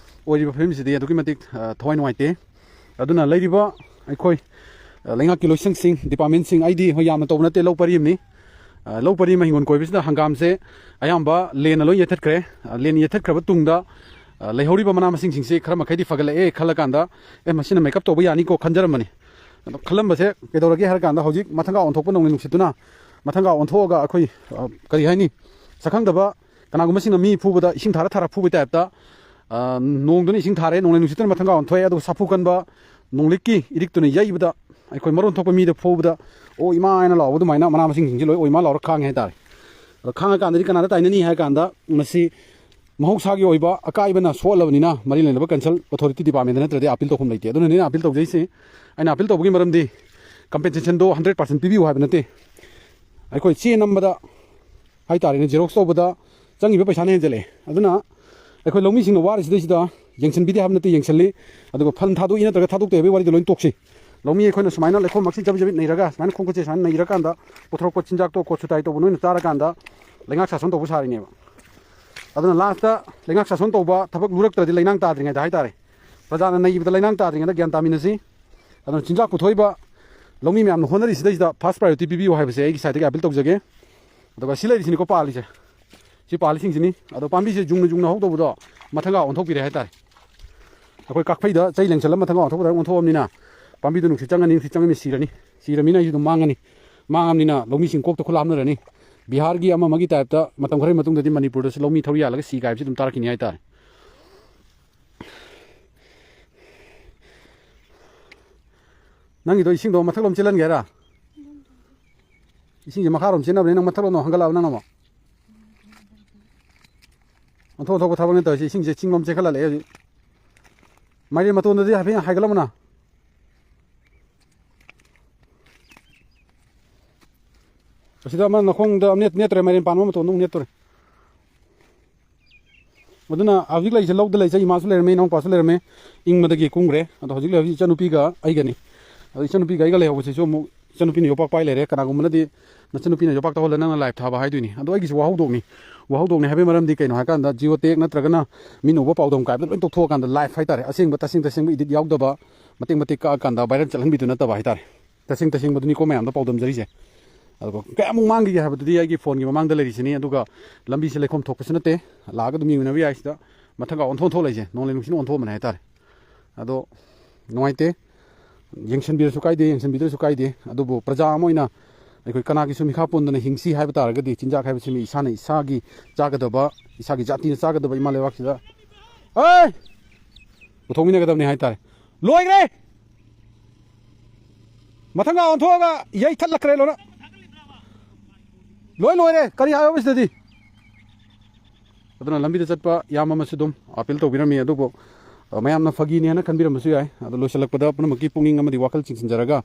ꯑꯣꯏꯔꯤꯕ ꯐꯤꯕꯝꯁꯤꯗꯤ ꯑꯗꯨꯛꯀꯤ ꯃꯇꯤꯛ, ꯑ, ꯊꯋꯥꯏ ꯅꯨꯡꯉꯥꯏꯇꯦ꯫ ꯑꯗꯨꯅ ꯂꯩꯔꯤꯕ ꯑꯩꯈꯣꯏ, ꯑ, ꯂꯩꯉꯥꯛꯀꯤ ꯂꯣꯏꯁꯪꯁꯤꯡ, departmentꯁꯤꯡ, ꯑꯩꯗꯤ ꯍꯣꯏ ꯌꯥꯝꯅ ꯇꯧꯕ ꯅꯠꯇꯦ, ꯂꯧ ꯄꯔꯤ ꯑꯃꯅꯤ꯫ ꯑ, ꯂꯧ ꯄꯔꯤ ꯑꯃ ꯍꯤꯡꯒꯣꯜ ꯀꯣꯏꯕꯁꯤꯗ ꯍꯪꯒꯥꯝꯁꯦ ꯑꯌꯥꯝꯕ ꯂꯦꯟꯅ ꯂꯣꯏ ꯌꯩꯊꯠꯈ꯭ꯔꯦ꯫ ꯑ, ꯂꯦꯟ ꯌꯩꯊꯠꯈ꯭ꯔꯕ ꯇꯨꯡꯗ, ꯑ, ꯂꯩꯍꯧꯔꯤꯕ ꯃꯅꯥ ꯃꯁꯤꯡꯁꯤꯡꯁꯤ ꯈꯔ ꯃꯈꯩꯗꯤ ꯐꯒꯠꯂꯛꯑꯦ ꯈꯜꯂꯀꯥꯟꯗ, "ꯑꯦ, ꯃꯁꯤꯅ make up ꯇꯧꯕ ꯌꯥꯅꯤꯀꯣ" ꯈꯟꯖꯔꯝꯕꯅꯤ꯫ ꯑꯗꯣ ꯈꯜꯂꯝꯕꯁꯦ ꯀꯩꯗꯧꯔꯒꯦ ꯍꯥꯏꯔ ꯀꯥꯟꯗ, ꯍꯧꯖꯤꯛ ꯃꯊꯪꯒꯥ ꯑꯣꯟꯊꯣꯛꯄ ꯅꯣꯡꯂꯩ ꯅꯨꯡꯁꯤꯠꯇꯨꯅ ꯃꯊꯪꯒꯥ ꯑꯣꯟꯊꯣꯛꯑꯒ ꯑꯩꯈꯣꯏ, ꯑ, ꯀꯔꯤ ꯍꯥꯏꯅꯤ, ꯁꯛꯈꯪꯗꯕ ꯀꯅꯥꯒꯨꯝꯕꯁꯤꯡꯅ ꯃꯤ ꯐꯨꯕꯗ ꯏꯁꯤꯡ ꯊꯥꯔ ꯊꯥꯔ ꯐꯨꯕꯒꯤ typeꯇ, ꯑ, ꯅꯣꯡꯗꯨꯅ ꯏꯁꯤꯡ ꯊꯥꯔꯦ, ꯅꯣꯡꯂꯩ ꯅꯨꯡꯁꯤꯠꯇꯨꯅ ꯃꯊꯪꯒꯥ ꯑꯣꯟꯊꯣꯛꯑꯦ, ꯑꯗꯨꯒ ꯁꯥꯐꯨ ꯀꯟꯕ ꯅꯣꯡꯂꯤꯛꯀꯤ ꯏꯔꯤꯛꯇꯨꯅ ꯌꯩꯕꯗ ꯑꯩꯈꯣꯏ ꯃꯔꯣꯟ ꯊꯣꯛꯄ ꯃꯤꯗ ꯐꯨꯕꯗ "ꯑꯣ ꯏꯃꯥ" ꯍꯥꯏꯅ ꯂꯥꯎꯕ ꯑꯗꯨꯃꯥꯏꯅ ꯃꯅꯥ ꯃꯁꯤꯡꯁꯤꯡꯁꯤ ꯂꯣꯏ "ꯑꯣ ꯏꯃꯥ" ꯂꯥꯎꯔ ꯈꯥꯡꯉꯦ ꯍꯥꯏꯇꯥꯔꯦ꯫ ꯑꯗꯣ ꯈꯥꯡꯉꯀꯥꯟꯗꯗꯤ ꯀꯅꯥꯗ ꯇꯥꯏꯅꯅꯤ ꯍꯥꯏ ꯀꯥꯟꯗ, ꯃꯁꯤ ꯃꯍꯧꯁꯥꯒꯤ ꯑꯣꯏꯕ ꯑꯀꯥꯏꯕꯅ ꯁꯣꯛꯍꯜꯂꯕꯅꯤꯅ ꯃꯔꯤ ꯂꯩꯅꯕ concern authority departmentꯇ ꯅꯠꯇ꯭ꯔꯗꯤ appeal ꯇꯧꯐꯝ ꯂꯩꯇꯦ꯫ ꯑꯗꯨꯅꯅꯦ ꯑꯩꯅ appeal ꯇꯧꯖꯩꯁꯦ꯫ ꯑꯩꯅ appeal ꯇꯧꯕꯒꯤ ꯃꯔꯝꯗꯤ compensationꯗꯣ hundred percent ꯄꯤꯕꯤꯌꯨ ꯍꯥꯏꯕ ꯅꯠꯇꯦ꯫ ꯑꯩꯈꯣꯏ ꯆꯦ ꯅꯝꯕꯗ ꯍꯥꯏꯇꯥꯔꯦꯅꯦ, xerox ꯇꯧꯕꯗ ꯆꯪꯉꯤꯕ ꯄꯩꯁꯥꯅ ꯍꯦꯟꯖꯜꯂꯛꯑꯦ꯫ ꯑꯗꯨꯅ ꯑꯩꯈꯣꯏ ꯂꯧꯃꯤꯁꯤꯡꯅ ꯋꯥꯔꯤꯁꯤꯗꯩꯁꯤꯗ ꯌꯦꯡꯁꯤꯟꯕꯤꯗꯦ ꯍꯥꯏꯕ ꯅꯠꯇꯦ, ꯌꯦꯡꯁꯤꯜꯂꯤ꯫ ꯑꯗꯨꯒ ꯐꯟ ꯊꯥꯗꯣꯛꯏ ꯅꯠꯇ꯭ꯔꯒ ꯊꯥꯗꯣꯛꯇꯦ ꯍꯥꯏꯕꯒꯤ ꯋꯥꯔꯤꯗꯣ ꯂꯣꯏꯅ ꯇꯣꯛꯁꯤ꯫ ꯂꯧꯃꯤ ꯑꯩꯈꯣꯏꯅ ꯁꯨꯃꯥꯏꯅ ꯂꯩꯈꯣꯝ ꯃꯔꯛꯁꯤ ꯆꯕꯤꯠ ꯆꯕꯤꯠ ꯅꯩꯔꯒ, ꯁꯨꯃꯥꯏꯅ ꯈꯣꯡ ꯈꯨꯠꯁꯦ ꯁꯨꯃꯥꯏꯅ ꯅꯩꯔꯀꯥꯟꯗ ꯄꯨꯊꯣꯔꯛꯄ ꯆꯤꯟꯖꯥꯛꯇꯣ ꯀꯣꯠꯁꯨ ꯇꯥꯏ ꯇꯧꯕ ꯅꯣꯏꯅ ꯆꯥꯔꯀꯥꯟꯗ ꯂꯩꯉꯥꯛ ꯁꯥꯁꯟ ꯇꯧꯕ ꯁꯥꯔꯤꯅꯦꯕ꯫ ꯑꯗꯨꯅ lastꯇ ꯂꯩꯉꯥꯛ ꯁꯥꯁꯟ ꯇꯧꯕ ꯊꯕꯛ ꯂꯨꯔꯛꯇ꯭ꯔꯗꯤ ꯂꯩꯅꯥꯡ ꯇꯥꯗ꯭ꯔꯤꯉꯩꯗ ꯍꯥꯏꯇꯥꯔꯦ, ꯄ꯭ꯔꯖꯥꯅ ꯅꯩꯕꯗ ꯂꯩꯅꯥꯡ ꯇꯥꯗ꯭ꯔꯤꯉꯩꯗ ꯒ꯭ꯌꯥꯟ ꯇꯥꯃꯤꯟꯅꯁꯤ꯫ ꯑꯗꯨꯅ ꯆꯤꯟꯖꯥꯛ ꯄꯨꯊꯣꯛꯏꯕ ꯂꯧꯃꯤ ꯃꯌꯥꯝꯅ ꯍꯣꯠꯅꯔꯤꯁꯤꯗꯩꯁꯤꯗ first priority ꯄꯤꯕꯤꯌꯨ ꯍꯥꯏꯕꯁꯦ ꯑꯩꯒꯤ sideꯇꯒꯤ appeal ꯇꯧꯖꯒꯦ꯫ ꯑꯗꯨꯒ ꯁꯤ ꯂꯩꯔꯤꯁꯤꯅꯤꯀꯣ ꯄꯥꯜꯂꯤꯁꯦ, ꯁꯤ ꯄꯥꯜꯂꯤꯁꯤꯡꯁꯤꯅꯤ꯫ ꯑꯗꯣ ꯄꯥꯝꯕꯤꯁꯦ ꯌꯨꯡꯅ ꯌꯨꯡꯅ ꯍꯧꯗꯧꯕꯗꯣ ꯃꯊꯪꯒ ꯑꯣꯟꯊꯣꯛꯄꯤꯔꯦ ꯍꯥꯏꯇꯥꯔꯦ꯫ ꯑꯩꯈꯣꯏ ꯀꯥꯛꯐꯩꯗ ꯆꯩ ꯂꯦꯡꯁꯜꯂ ꯃꯊꯪꯒ ꯑꯣꯟꯊꯣꯛꯄꯗ ꯑꯣꯟꯊꯣꯛꯑꯕꯅꯤꯅ ꯄꯥꯝꯕꯤꯗꯣ ꯅꯨꯡꯁꯤꯠ ꯆꯪꯉꯅꯤ, ꯅꯨꯡꯁꯤꯠ ꯆꯪꯉꯅꯤ ꯁꯤꯔꯅꯤ꯫ ꯁꯤꯔꯃꯤꯅ ꯑꯩꯁꯨ ꯑꯗꯨꯝ ꯃꯥꯡꯉꯅꯤ꯫ ꯃꯥꯡꯉꯕꯅꯤꯅ ꯂꯧꯃꯤꯁꯤꯡ ꯀꯣꯛꯇ ꯈꯨꯠ ꯍꯥꯞꯅꯔꯅꯤ꯫ ꯕꯤꯍꯥꯔꯒꯤ ꯑꯃ ꯑꯃꯒꯤ typeꯇ ꯃꯇꯝ ꯈꯔꯒꯤ ꯃꯇꯨꯡꯗꯗꯤ ꯃꯅꯤꯄꯨꯔꯗꯁꯨ ꯂꯧꯃꯤ ꯊꯧꯔꯤ ꯌꯥꯜꯂꯒ ꯁꯤꯒꯥꯏꯕꯁꯤ ꯑꯗꯨꯝ ꯇꯥꯔꯛꯈꯤꯅꯤ ꯍꯥꯏꯇꯥꯔꯦ꯫ ꯅꯪꯒꯤꯗꯣ ꯏꯁꯤꯡꯗꯣ ꯃꯊꯛꯂꯣꯝ ꯆꯦꯜꯍꯟꯒꯦ ꯍꯥꯏꯔꯥ? ꯏꯁꯤꯡꯁꯦ ꯃꯈꯥꯔꯣꯝ ꯆꯦꯟꯅꯕꯅꯤ, ꯅꯪ ꯃꯊꯛꯂꯣꯝꯗ ꯍꯪꯒꯠꯂꯛꯑꯕ ꯅꯪ ꯑꯃꯨꯛ꯫ ꯑꯣꯟꯊꯣꯛ ꯑꯣꯟꯊꯣꯛꯄ ꯊꯕꯛꯅꯦ ꯇꯧꯔꯤꯁꯦ꯫ ꯏꯁꯤꯡꯁꯦ ꯆꯤꯡꯂꯣꯝ ꯆꯦꯟꯈꯠꯂꯛꯑꯦ ꯍꯧꯖꯤꯛ꯫ ꯃꯥꯏꯔꯦꯟ ꯃꯇꯣꯟꯗꯗꯤ ꯍꯥꯏꯐꯦꯠ ꯍꯥꯏꯒꯠꯂꯝꯃꯨꯅ꯫ ꯑꯁꯤꯗ ꯑꯃ ꯅꯈꯣꯡꯗ ꯅꯦꯠ-, ꯅꯦꯠꯇꯣꯔꯦ, ꯃꯥꯏꯔꯦꯟ ꯄꯥꯟꯕ ꯃꯇꯣꯟꯗ ꯑꯃꯨꯛ ꯅꯦꯠꯇꯣꯔꯦ꯫ ꯑꯗꯨꯅ ꯍꯧꯖꯤꯛ ꯂꯩꯔꯤꯁꯦ ꯂꯧꯗ ꯂꯩꯖꯩ, ꯏꯃꯥꯁꯨ ꯂꯩꯔꯝꯃꯦ, ꯏꯅꯥꯎꯄꯥꯁꯨ ꯂꯩꯔꯝꯃꯦ, ꯏꯪꯕꯗꯒꯤ ꯀꯨꯝꯈ꯭ꯔꯦ꯫ ꯑꯗꯣ ꯍꯧꯖꯤꯛ ꯂꯩ-, ꯍꯧꯖꯤꯛ ꯏꯆꯟꯅꯨꯄꯤꯒ ꯑꯩꯒꯅꯤ꯫ ꯑꯗꯣ ꯏꯆꯟꯅꯨꯄꯤꯒ ꯑꯩꯒ ꯂꯩꯍꯧꯕꯁꯤꯁꯨ ꯑꯃꯨꯛ ꯏꯆꯟꯅꯨꯄꯤꯅ ꯌꯣꯄꯥꯛ ꯄꯥꯏ ꯂꯩꯔꯦ꯫ ꯀꯅꯥꯒꯨꯝꯕꯅꯗꯤ ꯅꯆꯟꯅꯨꯄꯤꯅ ꯌꯣꯄꯥꯛ ꯇꯧꯍꯜꯂ ꯅꯪꯅ ꯂꯥꯏꯚ ꯊꯥꯕ ꯍꯥꯏꯗꯣꯏꯅꯤ꯫ ꯑꯗꯣ ꯑꯩꯒꯤꯁꯨ ꯋꯥꯍꯧꯗꯣꯛꯅꯤ꯫ ꯋꯥꯍꯧꯗꯣꯛꯅꯤ ꯍꯥꯏꯕꯒꯤ ꯃꯔꯝꯗꯤ ꯀꯩꯅꯣ ꯍꯥꯏꯀꯥꯟꯗ ꯖꯤꯑꯣ ꯇꯦꯛ ꯅꯠꯇ꯭ꯔꯒꯅ ꯃꯤꯅ ꯎꯕ ꯄꯥꯎꯗꯝ ꯀꯥꯏꯕꯗ ꯂꯣꯏ ꯇꯣꯛꯊꯣꯛꯑꯀꯥꯟꯗ ꯂꯥꯏꯚ ꯍꯥꯏꯇꯥꯔꯦ, ꯑꯁꯦꯡꯕ ꯇꯁꯦꯡ ꯇꯁꯦꯡꯕ ꯏꯗꯤꯠ ꯌꯥꯎꯗꯕ, ꯃꯇꯦꯛ ꯃꯇꯦꯛ ꯀꯛꯑꯀꯥꯟꯗ ꯚꯥꯏꯔꯦꯜ ꯆꯠꯍꯟꯕꯤꯗꯨ ꯅꯠꯇꯕ ꯍꯥꯏꯇꯥꯔꯦ꯫ ꯇꯁꯦꯡ ꯇꯁꯦꯡꯕꯗꯨꯅꯤꯀꯣ ꯃꯌꯥꯝꯗ ꯄꯥꯎꯗꯝꯖꯔꯤꯁꯦ꯫ ꯑꯗꯨꯒ ꯀꯌꯥꯃꯨꯛ ꯃꯥꯡꯈꯤꯒꯦ ꯍꯥꯏꯕꯗꯨꯗꯤ ꯑꯩꯒꯤ ꯐꯣꯟꯒꯤ ꯃꯃꯥꯡꯗ ꯂꯩꯔꯤꯁꯤꯅꯤ꯫ ꯑꯗꯨꯒ ꯂꯝꯕꯤꯁꯦ ꯂꯩꯈꯣꯝ ꯊꯣꯛꯄꯁꯨ ꯅꯠꯇꯦ, ꯂꯥꯛꯑꯒ ꯑꯗꯨꯝ ꯌꯦꯡꯃꯤꯟꯅꯕ ꯌꯥꯏ꯫ ꯁꯤꯗ ꯃꯊꯛꯀ ꯑꯣꯟꯊꯣꯛ ꯑꯣꯟꯊꯣꯛ ꯂꯩꯁꯦ, ꯅꯣꯡꯂꯩ ꯅꯨꯡꯁꯤꯠꯅ ꯑꯣꯟꯊꯣꯛꯑꯝꯕꯅꯦ ꯍꯥꯏꯇꯥꯔꯦ꯫ ꯑꯗꯣ ꯅꯨꯡꯉꯥꯏꯇꯦ, ꯌꯦꯡꯁꯤꯟꯕꯤꯔꯁꯨ ꯀꯥꯏꯗꯦ, ꯌꯦꯡꯁꯤꯟꯕꯤꯗ꯭ꯔꯁꯨ ꯀꯥꯏꯗꯦ꯫ ꯑꯗꯨꯕꯨ ꯄ꯭ꯔꯖꯥ ꯑꯃ ꯑꯣꯏꯅ ꯑꯩꯈꯣꯏ ꯀꯅꯥꯒꯤꯁꯨ ꯃꯤꯈꯥ ꯄꯣꯟꯗꯅ ꯍꯤꯡꯁꯤ ꯍꯥꯏꯕ ꯇꯥꯔꯒꯗꯤ, ꯆꯤꯟꯖꯥꯛ ꯍꯥꯏꯕꯁꯤꯃ ꯏꯁꯥꯅ ꯏꯁꯥꯒꯤ ꯆꯥꯒꯗꯕ, ꯏꯁꯥꯒꯤ ꯖꯥꯇꯤꯅ ꯆꯥꯒꯗꯕ ꯏꯃꯥ ꯂꯩꯕꯥꯛꯁꯤꯗ, ꯑꯩ ꯄꯨꯊꯣꯛꯃꯤꯟꯅꯒꯗꯕꯅꯤ ꯍꯥꯏꯇꯥꯔꯦ꯫ ꯂꯣꯏꯈ꯭ꯔꯦ꯫ ꯃꯊꯪꯒ ꯑꯣꯟꯊꯣꯛꯑꯒ ꯌꯩꯊꯠꯂꯛꯈ꯭ꯔꯦ ꯂꯣꯏꯅ꯫ ꯂꯣꯏ ꯂꯣꯏꯔꯦ꯫ ꯀꯔꯤ ꯍꯥꯏꯌꯣ ꯁꯤꯗꯗꯤ? ꯑꯗꯨꯅ ꯂꯝꯕꯤꯗ ꯆꯠꯄ ꯏꯌꯥꯝꯕ ꯑꯃꯁꯨ ꯑꯗꯨꯝ ꯑꯥꯄꯤꯜ ꯇꯧꯕꯤꯔꯝꯃꯤ꯫ ꯑꯗꯨꯕꯨ, ꯑ, ꯃꯌꯥꯝꯅ ꯐꯥꯒꯤꯅꯦ ꯍꯥꯏꯅ ꯈꯟꯕꯤꯔꯝꯕꯁꯨ ꯌꯥꯏ꯫ ꯑꯗꯣ ꯂꯣꯏꯁꯤꯜꯂꯛꯄꯗ ꯄꯨꯝꯅꯃꯛꯀꯤ ꯄꯨꯛꯅꯤꯡ ꯑꯃꯗꯤ ꯋꯥꯈꯜ ꯆꯤꯡꯁꯤꯟꯖꯔꯒ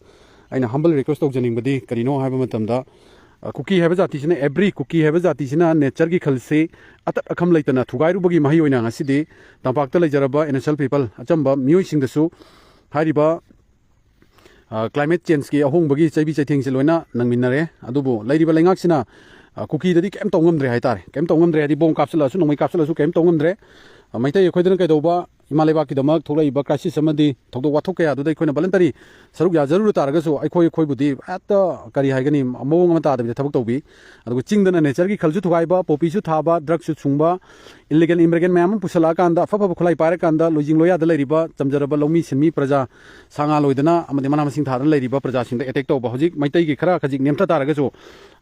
ꯑꯩꯅ humble request ꯇꯧꯖꯅꯤꯡꯕꯗꯤ ꯀꯔꯤꯅꯣ ꯍꯥꯏꯕ ꯃꯇꯝꯗ, ꯑ, ꯀꯨꯀꯤ ꯍꯥꯏꯕ ꯖꯥꯇꯤꯁꯤꯅ, every ꯀꯨꯀꯤ ꯍꯥꯏꯕ ꯖꯥꯇꯤꯁꯤꯅ natureꯒꯤ ꯈꯜꯁꯤ ꯑꯇꯠ ꯑꯈꯝ ꯂꯩꯇꯅ ꯊꯨꯒꯥꯏꯔꯨꯕꯒꯤ ꯃꯍꯩ ꯑꯣꯏꯅ ꯉꯁꯤꯗꯤ ꯇꯝꯄꯥꯛꯇ ꯂꯩꯖꯔꯕ innocent people, ꯑꯆꯝꯕ ꯃꯤꯑꯣꯏꯁꯤꯡꯗꯁꯨ ꯍꯥꯏꯔꯤꯕ, ꯑ, climate changeꯀꯤ ꯑꯍꯣꯡꯕꯒꯤ ꯆꯩꯕꯤ ꯆꯩꯊꯦꯡꯁꯦ ꯂꯣꯏꯅ ꯅꯪꯃꯤꯟꯅꯔꯦ꯫ ꯑꯗꯨꯕꯨ ꯂꯩꯔꯤꯕ ꯂꯩꯉꯥꯛꯁꯤꯅ, ꯑ, ꯀꯨꯀꯤꯗꯗꯤ ꯀꯩꯝ ꯇꯧ ꯉꯝꯗ꯭ꯔꯦ ꯍꯥꯏꯇꯥꯔꯦ꯫ ꯀꯩꯝ ꯇꯧ ꯉꯝꯗ꯭ꯔꯦ ꯍꯥꯏꯗꯤ ꯕꯣꯝ ꯀꯥꯞꯁꯤꯜꯂꯛꯑꯁꯨ, ꯅꯣꯡꯃꯩ ꯀꯥꯞꯁꯤꯜꯂꯛꯑꯁꯨ ꯀꯩꯝ ꯇꯧ ꯉꯝꯗ꯭ꯔꯦ꯫ ꯑ, ꯃꯩꯇꯩ ꯑꯩꯈꯣꯏꯗꯅ ꯀꯩꯗꯧꯕ, ꯏꯃꯥ ꯂꯩꯕꯥꯛꯀꯤꯗꯃꯛ ꯊꯣꯛꯂꯛꯏꯕ crisis ꯑꯃꯗꯤ ꯊꯧꯗꯣꯛ ꯋꯥꯊꯣꯛ ꯀꯌꯥꯗꯨꯗ ꯑꯩꯈꯣꯏꯅ voluntary ꯁꯔꯨꯛ ꯌꯥꯖꯔꯨꯔ ꯇꯥꯔꯒꯁꯨ ꯑꯩꯈꯣꯏ, ꯑꯩꯈꯣꯏꯕꯨꯗꯤ ꯍꯦꯛꯇ ꯀꯔꯤ ꯍꯥꯏꯒꯅꯤ, ꯃꯑꯣꯡ ꯑꯃ ꯇꯥꯗꯕꯤꯗ ꯊꯕꯛ ꯇꯧꯕꯤ꯫ ꯑꯗꯨꯒ ꯆꯤꯡꯗꯅ natureꯒꯤ ꯈꯜꯁꯨ ꯊꯨꯒꯥꯏꯕ, poppyꯁꯨ ꯊꯥꯕ, drugꯁꯨ ꯁꯨꯡꯕ, illegal immigration ꯃꯌꯥꯝ ꯑꯃ ꯄꯨꯁꯜꯂꯛꯑꯀꯥꯟꯗ ꯑꯐ ꯐꯕ ꯈꯨꯠꯂꯥꯏ ꯄꯥꯏꯔꯀꯥꯟꯗ ꯂꯣꯏꯖꯤꯡ ꯂꯣꯌꯥꯗ ꯂꯩꯔꯤꯕ ꯆꯝꯖꯔꯕ ꯂꯧꯃꯤ ꯁꯤꯟꯃꯤ ꯄ꯭ꯔꯖꯥ, ꯁꯥ ꯉꯥ ꯂꯣꯏꯗꯅ ꯑꯃꯗꯤ ꯃꯅꯥ ꯃꯁꯤꯡ ꯊꯥꯗꯅ ꯂꯩꯔꯤꯕ ꯄ꯭ꯔꯖꯥꯁꯤꯡꯗ attack ꯇꯧꯕ꯫ ꯍꯧꯖꯤꯛ ꯃꯩꯇꯩꯒꯤ ꯈꯔ ꯈꯖꯤꯛ ꯅꯦꯝꯊ ꯇꯥꯔꯒꯁꯨ,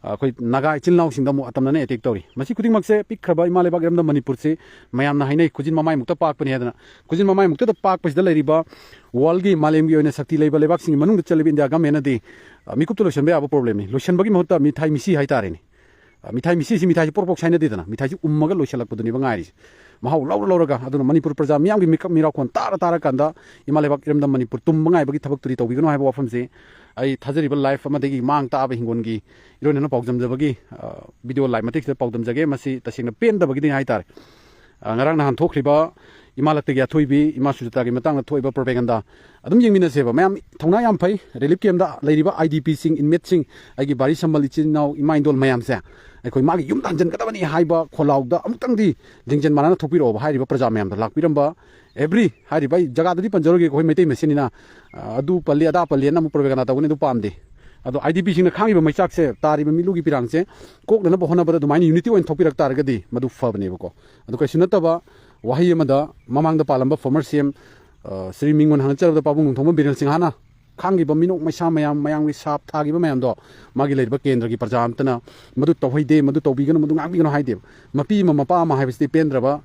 ꯑ, ꯑꯩꯈꯣꯏ ꯅꯥꯒꯥ ꯏꯆꯤꯜ ꯏꯅꯥꯎꯁꯤꯡꯗ ꯑꯃꯨꯛ ꯑꯇꯝꯅꯅ attack ꯇꯧꯔꯤ꯫ ꯃꯁꯤ ꯈꯨꯗꯤꯡꯃꯛꯁꯦ ꯄꯤꯛꯈ꯭ꯔꯕ ꯏꯃꯥ ꯂꯩꯕꯥꯛ ꯏꯔꯝꯗꯝ ꯃꯅꯤꯄꯨꯔꯁꯤ ꯃꯌꯥꯝꯅ ꯍꯥꯏꯅꯩ ꯈꯨꯖꯤꯟ ꯃꯃꯥꯏꯃꯨꯛꯇ ꯄꯥꯛꯄꯅꯤ ꯍꯥꯏꯗꯅ꯫ ꯈꯨꯖꯤꯟ ꯃꯃꯥꯏꯃꯨꯛꯇꯗ ꯄꯥꯛꯄꯁꯤꯗ ꯂꯩꯔꯤꯕ worldꯀꯤ, ꯃꯥꯂꯦꯝꯒꯤ ꯑꯣꯏꯅ ꯁꯛꯇꯤ ꯂꯩꯕ ꯂꯩꯕꯥꯛꯁꯤꯡꯒꯤ ꯃꯅꯨꯡꯗ ꯆꯜꯂꯤꯕ India governmentꯅꯗꯤ, ꯑ, ꯃꯤꯀꯨꯞꯇ ꯂꯣꯏꯁꯤꯟꯕ ꯌꯥꯕ problemꯅꯤ꯫ ꯂꯣꯏꯁꯤꯟꯕꯒꯤ ꯃꯍꯨꯠꯇ ꯃꯤꯊꯥꯏ ꯃꯤꯁꯤ ꯍꯥꯏꯇꯥꯔꯦꯅꯦ꯫ ꯑ, ꯃꯤꯊꯥꯏ ꯃꯤꯁꯤꯁꯤ, ꯃꯤꯊꯥꯏꯁꯤ ꯄꯣꯔꯣꯛ ꯄꯣꯔꯣꯛ ꯁꯥꯏꯅꯗꯦꯗꯅ, ꯃꯤꯊꯥꯏꯁꯤ ꯎꯝꯃꯒ ꯂꯣꯏꯁꯤꯜꯂꯛꯄꯗꯨꯅꯦꯕ ꯉꯥꯏꯔꯤꯁꯦ꯫ ꯃꯍꯥꯎ ꯂꯧꯔ ꯂꯧꯔꯒ, ꯑꯗꯨꯅ ꯃꯅꯤꯄꯨꯔ ꯄ꯭ꯔꯖꯥ ꯃꯤꯌꯥꯝꯒꯤ ꯃꯤꯀꯞ ꯃꯤꯔꯥꯎꯈꯣꯟ ꯇꯥꯔ ꯇꯥꯔꯀꯥꯟꯗ ꯏꯃꯥ ꯂꯩꯕꯥꯛ ꯏꯔꯝꯗꯝ ꯃꯅꯤꯄꯨꯔ ꯇꯨꯝꯕ ꯉꯥꯏꯕꯒꯤ ꯊꯕꯛꯇꯨꯗꯤ ꯇꯧꯕꯤꯒꯅꯨ ꯍꯥꯏꯕ ꯋꯥꯐꯝꯁꯦ ꯑꯩ ꯊꯥꯖꯔꯤꯕ live ꯑꯃꯗꯒꯤ ꯃꯥꯡ ꯇꯥꯛꯑꯕ ꯍꯤꯡꯒꯣꯜꯒꯤ ꯏꯔꯣꯏꯅꯅ ꯄꯥꯎꯗꯝꯖꯕꯒꯤ, ꯑ, video live ꯃꯇꯦꯛꯁꯤꯗ ꯄꯥꯎꯗꯝꯖꯒꯦ꯫ ꯃꯁꯤ ꯇꯁꯦꯡꯅ ꯄꯦꯟꯗꯕꯒꯤꯗꯤ ꯍꯥꯏꯇꯥꯔꯦ꯫ ꯑ, ꯉꯔꯥꯡ ꯅꯍꯥꯟ ꯊꯣꯛꯈ꯭ꯔꯤꯕ ꯏꯃꯥ ꯂꯛꯇꯒꯤ ꯑꯊꯣꯏꯕꯤ, ꯏꯃꯥ ꯁꯨꯖꯥꯇꯥꯒꯤ ꯃꯇꯥꯡꯗ ꯊꯣꯛꯏꯕ propaganda ꯑꯗꯨꯝ ꯌꯦꯡꯃꯤꯟꯅꯁꯦꯕ꯫ ꯃꯌꯥꯝ ꯊꯧꯅꯥ ꯌꯥꯝ ꯐꯩ꯫ Relief camp ꯗ ꯂꯩꯔꯤꯕ I D P ꯁꯤꯡ, inmate ꯁꯤꯡ, ꯑꯩꯒꯤ ꯚꯥꯔꯤ ꯁꯝꯕꯜ ꯏꯆꯤꯟ ꯏꯅꯥꯎ, ꯏꯃꯥ ꯏꯟꯗꯣꯜ ꯃꯌꯥꯝꯁꯦ, ꯑꯩꯈꯣꯏ ꯃꯥꯒꯤ ꯌꯨꯝꯗ ꯍꯟꯖꯤꯟꯒꯗꯕꯅꯤ ꯍꯥꯏꯕ ꯈꯣꯜꯂꯥꯎꯗ ꯑꯃꯨꯛꯇꯪꯗꯤ ꯂꯤꯡꯖꯦꯜ ꯃꯥꯟꯅꯅ ꯊꯣꯛꯄꯤꯔꯛꯑꯣꯕ꯫ ꯍꯥꯏꯔꯤꯕ ꯄ꯭ꯔꯖꯥ ꯃꯌꯥꯝꯗ ꯂꯥꯛꯄꯤꯔꯝꯕ every, ꯍꯥꯏꯔꯤꯕ ꯑꯩ ꯖꯒꯥꯗꯨꯗꯤ ꯄꯟꯖꯔꯣꯏꯒꯦ, ꯑꯩꯈꯣꯏ ꯃꯩꯇꯩ ꯃꯁꯦꯟꯅꯤꯅ, ꯑ, ꯑꯗꯨ ꯄꯜꯂꯤ ꯑꯗꯥ ꯄꯜꯂꯤ ꯑꯅ ꯑꯃꯨꯛ propaganda ꯇꯧꯒꯅꯤ, ꯑꯗꯨ ꯄꯥꯝꯗꯦ꯫ ꯑꯗꯣ I D P ꯁꯤꯡꯅ ꯈꯥꯡꯉꯤꯕ ꯃꯩꯆꯥꯛꯁꯦ, ꯇꯥꯔꯤꯕ ꯃꯤꯠꯂꯨꯒꯤ ꯄꯤꯔꯥꯡꯁꯦ ꯀꯣꯛꯅꯅꯕ ꯍꯣꯠꯅꯕꯗ ꯑꯗꯨꯃꯥꯏꯅ unity ꯑꯣꯏꯅ ꯊꯣꯛꯄꯤꯔꯛ ꯇꯥꯔꯒꯗꯤ ꯃꯗꯨ ꯐꯕꯅꯦꯕꯀꯣ꯫ ꯑꯗꯨ ꯀꯩꯁꯨ ꯅꯠꯇꯕ, ꯋꯥꯍꯩ ꯑꯃꯗ ꯃꯃꯥꯡꯗ ꯄꯥꯜꯂꯝꯕ former C M, ꯑ, ꯁ꯭ꯔꯤ ꯃꯤꯡꯉꯣꯟ ꯍꯥꯡꯆꯔꯕꯗ ꯄꯥꯕꯨꯡ ꯅꯣꯡꯊꯣꯡꯕꯝ ꯕꯤꯔꯦꯟ ꯁꯤꯡꯍꯅ ꯈꯥꯡꯈꯤꯕ ꯃꯤꯅꯣꯛ ꯃꯩꯁꯥ ꯃꯌꯥꯝ, ꯃꯌꯥꯝꯒꯤ ꯁꯥꯞ ꯊꯥꯈꯤꯕ ꯃꯌꯥꯝꯗꯣ, ꯃꯥꯒꯤ ꯂꯩꯔꯤꯕ ꯀꯦꯟꯗ꯭ꯔꯒꯤ ꯄ꯭ꯔꯖꯥ ꯑꯝꯇꯅ ꯃꯗꯨ ꯇꯧꯍꯩꯗꯦ, ꯃꯗꯨ ꯇꯧꯕꯤꯒꯅꯨ, ꯃꯗꯨ ꯉꯥꯡꯕꯤꯒꯅꯨ ꯍꯥꯏꯗꯦꯕ꯫ ꯃꯄꯤ ꯑꯃ ꯃꯄꯥ ꯑꯃ ꯍꯥꯏꯕꯁꯤꯗꯤ ꯄꯦꯟꯗ꯭ꯔꯕ,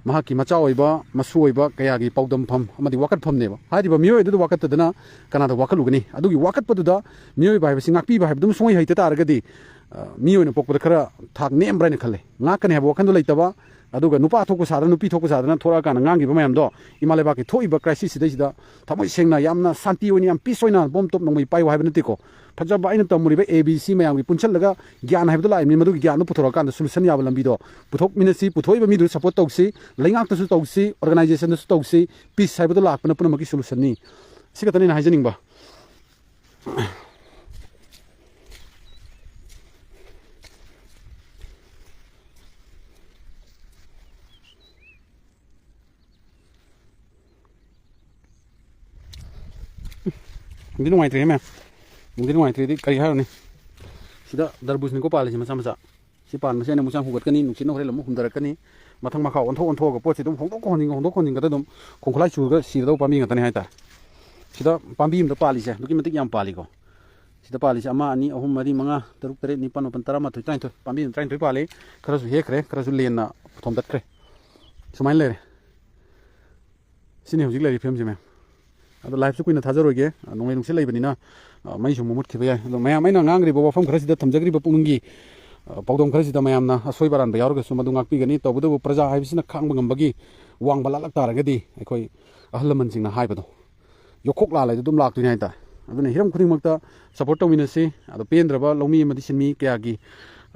ꯃꯍꯥꯛꯀꯤ ꯃꯆꯥ ꯑꯣꯏꯕ, ꯃꯁꯨ ꯑꯣꯏꯕ ꯀꯌꯥꯒꯤ ꯄꯥꯎꯗꯝꯐꯝ ꯑꯃꯗꯤ ꯋꯥꯀꯠꯐꯝꯅꯦꯕ꯫ ꯍꯥꯏꯔꯤꯕ ꯃꯤꯑꯣꯏ ꯑꯗꯨꯗ ꯋꯥꯀꯠꯇꯗꯅ ꯀꯅꯥꯗ ꯋꯥꯀꯠꯂꯨꯒꯅꯤ? ꯑꯗꯨꯒꯤ ꯋꯥꯀꯠꯄꯗꯨꯗ ꯃꯤꯑꯣꯏꯕ ꯍꯥꯏꯕꯁꯤ ꯉꯥꯛꯄꯤꯕ ꯍꯥꯏꯕꯗꯨꯝ ꯁꯨꯡꯍꯩ ꯍꯩꯇ ꯇꯥꯔꯒꯗꯤ, ꯑ, ꯃꯤ ꯑꯣꯏꯅ ꯄꯣꯛꯄꯗ ꯈꯔ ꯊꯥꯛ ꯅꯦꯝꯕ꯭ꯔꯥ ꯍꯥꯏꯅ ꯈꯜꯂꯦ꯫ ꯉꯥꯛꯀꯅꯤ ꯍꯥꯏꯕ ꯋꯥꯈꯟꯗꯣ ꯂꯩꯇꯕ, ꯑꯗꯨꯒ ꯅꯨꯄꯥ ꯊꯣꯛꯄ ꯁꯥꯗꯅ, ꯅꯨꯄꯤ ꯊꯣꯛꯄ ꯁꯥꯗꯅ ꯊꯣꯔꯛꯑꯀꯥꯟꯗ ꯉꯥꯡꯈꯤꯕ ꯃꯌꯥꯝꯗꯣ, ꯏꯃꯥ ꯂꯩꯕꯥꯛꯀꯤ ꯊꯣꯛꯏꯕ crisis ꯁꯤꯗꯩꯁꯤꯗ ꯊꯃꯣꯏ ꯁꯦꯡꯅ ꯌꯥꯝꯅ ꯁꯥꯟꯇꯤ ꯑꯣꯏꯅ, ꯌꯥꯝ peace ꯑꯣꯏꯅ ꯕꯣꯝ ꯇꯣꯞ ꯅꯣꯡꯃꯩ ꯄꯥꯏꯌꯨ ꯍꯥꯏꯕ ꯅꯠꯇꯦꯀꯣ꯫ ꯐꯖꯕ ꯑꯩꯅ ꯇꯝꯃꯨꯔꯤꯕ A B C ꯃꯌꯥꯝꯒꯤ ꯄꯨꯟꯁꯤꯜꯂꯒ ꯒ꯭ꯌꯥꯟ ꯍꯥꯏꯕꯗꯣ ꯂꯥꯛꯏꯕꯅꯤ꯫ ꯃꯗꯨꯒꯤ ꯒ꯭ꯌꯥꯟꯗꯣ ꯄꯨꯊꯣꯔꯛꯑꯀꯥꯟꯗ solution ꯌꯥꯕ ꯂꯝꯕꯤꯗꯣ ꯄꯨꯊꯣꯛꯃꯤꯟꯅꯁꯤ꯫ ꯄꯨꯊꯣꯛꯏꯕ ꯃꯤꯗꯨꯗ support ꯇꯧꯁꯤ, ꯂꯩꯉꯥꯛꯇꯁꯨ ꯇꯧꯁꯤ, organization ꯗꯁꯨ ꯇꯧꯁꯤ꯫ Peace ꯍꯥꯏꯕꯗꯣ ꯂꯥꯛꯄꯅ ꯄꯨꯝꯅꯃꯛꯀꯤ solution ꯅꯤ꯫ ꯁꯤ ꯈꯛꯇꯅꯤ ꯑꯩꯅ ꯍꯥꯏꯖꯅꯤꯡꯕ꯫ ꯅꯨꯡꯗꯤ ꯅꯨꯡꯉꯥꯏꯇ꯭ꯔꯦꯍꯦ ꯃꯌꯥꯝ꯫ ꯅꯨꯡꯗꯤ ꯅꯨꯡꯉꯥꯏꯇ꯭ꯔꯦꯗꯤ ꯀꯔꯤ ꯍꯥꯏꯔꯨꯅꯤ? ꯁꯤꯗ ꯗꯔꯕꯨꯖꯅꯤꯀꯣ ꯄꯥꯜꯂꯤꯁꯦ ꯃꯆꯥ ꯃꯆꯥ꯫ ꯁꯤ ꯄꯥꯟꯕꯁꯦ ꯑꯩꯅ ꯑꯃꯨꯛ ꯁꯨꯃꯥꯏꯅ ꯍꯨꯒꯠꯀꯅꯤ, ꯅꯨꯡꯁꯤꯠꯅ ꯍꯣꯔꯦꯟ ꯑꯃꯨꯛ ꯍꯨꯝꯊꯔꯛꯀꯅꯤ꯫ ꯃꯊꯪ ꯃꯈꯥ ꯑꯣꯟꯊꯣꯛ ꯑꯣꯟꯊꯣꯛꯑꯒ ꯄꯣꯠꯁꯦ ꯑꯗꯨꯝ ꯍꯣꯡꯗꯣꯛ ꯍꯣꯟꯖꯤꯟ, ꯍꯣꯡꯗꯣꯛ ꯍꯣꯟꯖꯤꯟꯒꯗ ꯑꯗꯨꯝ ꯈꯣꯡꯈꯨꯠꯂꯥꯏ ꯆꯨꯔꯒ ꯁꯤꯔꯗꯧꯕ ꯄꯥꯝꯕꯤ ꯉꯥꯛꯇꯅꯤ ꯍꯥꯏꯇꯥꯔꯦ꯫ ꯁꯤꯗ ꯄꯥꯝꯕꯤ ꯑꯃꯗ ꯄꯥꯜꯂꯤꯁꯦ ꯑꯗꯨꯛꯀꯤ ꯃꯇꯤꯛ ꯌꯥꯝ ꯄꯥꯜꯂꯤꯀꯣ꯫ ꯁꯤꯗ ꯄꯥꯜꯂꯤꯁꯦ ꯑꯃ, ꯑꯅꯤ, ꯑꯍꯨꯝ, ꯃꯔꯤ, ꯃꯉꯥ, ꯇꯔꯨꯛ, ꯇꯔꯦꯠ, ꯅꯤꯄꯥꯜ, ꯃꯥꯄꯜ, ꯇꯔꯥꯃꯥꯊꯣꯏ, ꯇꯔꯥꯅꯤꯊꯣꯏ꯫ ꯄꯥꯝꯕꯤ ꯑꯃ ꯇꯔꯥꯅꯤꯊꯣꯏ ꯄꯥꯜꯂꯤ꯫ ꯈꯔꯁꯨ ꯍꯦꯛꯈ꯭ꯔꯦ, ꯈꯔꯁꯨ ꯂꯦꯟꯅ ꯊꯣꯝꯗꯠꯈ꯭ꯔꯦ꯫ ꯁꯨꯃꯥꯏꯅ ꯂꯩꯔꯦ꯫ ꯁꯤꯅꯤ ꯍꯧꯖꯤꯛ ꯂꯩꯔꯤ ꯐꯤꯕꯝꯁꯦ ꯃꯌꯥꯝ꯫ ꯑꯗꯣ live ꯁꯨ ꯀꯨꯏꯅ ꯊꯥꯖꯔꯣꯏꯒꯦ꯫ ꯑ, ꯅꯣꯡꯂꯩ ꯅꯨꯡꯁꯤꯠ ꯂꯩꯕꯅꯤꯅ, ꯑ, ꯃꯩꯁꯨ ꯑꯃꯨꯛ ꯃꯨꯠꯈꯤꯕ ꯌꯥꯏ꯫ ꯑꯗꯣ ꯃꯌꯥꯝ ꯑꯩꯅ ꯉꯥꯡꯈ꯭ꯔꯤꯕ ꯋꯥꯐꯝ ꯈꯔꯁꯤꯗ ꯊꯝꯖꯈ꯭ꯔꯤꯕ ꯄꯨꯛꯅꯤꯡꯒꯤ, ꯄꯥꯎꯗꯝ ꯈꯔꯁꯤꯗ ꯃꯌꯥꯝꯅ ꯑꯁꯣꯏꯕ ꯑꯔꯥꯟꯕ ꯌꯥꯎꯔꯒꯁꯨ ꯃꯗꯨ ꯉꯥꯛꯄꯤꯒꯅꯤ꯫ ꯇꯧꯕꯇꯕꯨ ꯄ꯭ꯔꯖꯥ ꯍꯥꯏꯕꯁꯤꯅ ꯈꯥꯡꯕ ꯉꯝꯕꯒꯤ ꯋꯥꯡꯃ ꯂꯥꯜꯂꯛ ꯇꯥꯔꯒꯗꯤ ꯑꯩꯈꯣꯏ ꯑꯍꯜ ꯂꯃꯟꯁꯤꯡꯅ ꯍꯥꯏꯕꯗꯣ ꯌꯣꯛꯈꯣꯛ ꯂꯥꯜꯂꯗꯤ ꯑꯗꯨꯝ ꯂꯥꯛꯇꯣꯏꯅꯤ ꯍꯥꯏꯇꯥꯔꯦ꯫ ꯑꯗꯨꯅ ꯍꯤꯔꯝ ꯈꯨꯗꯤꯡꯃꯛꯇ ꯁꯞꯄꯣꯔꯠ ꯇꯧꯃꯤꯟꯅꯁꯤ꯫ ꯑꯗꯣ ꯄꯦꯟꯗ꯭ꯔꯕ ꯂꯧꯃꯤ ꯑꯃꯗꯤ ꯁꯤꯟꯃꯤ ꯀꯌꯥꯒꯤ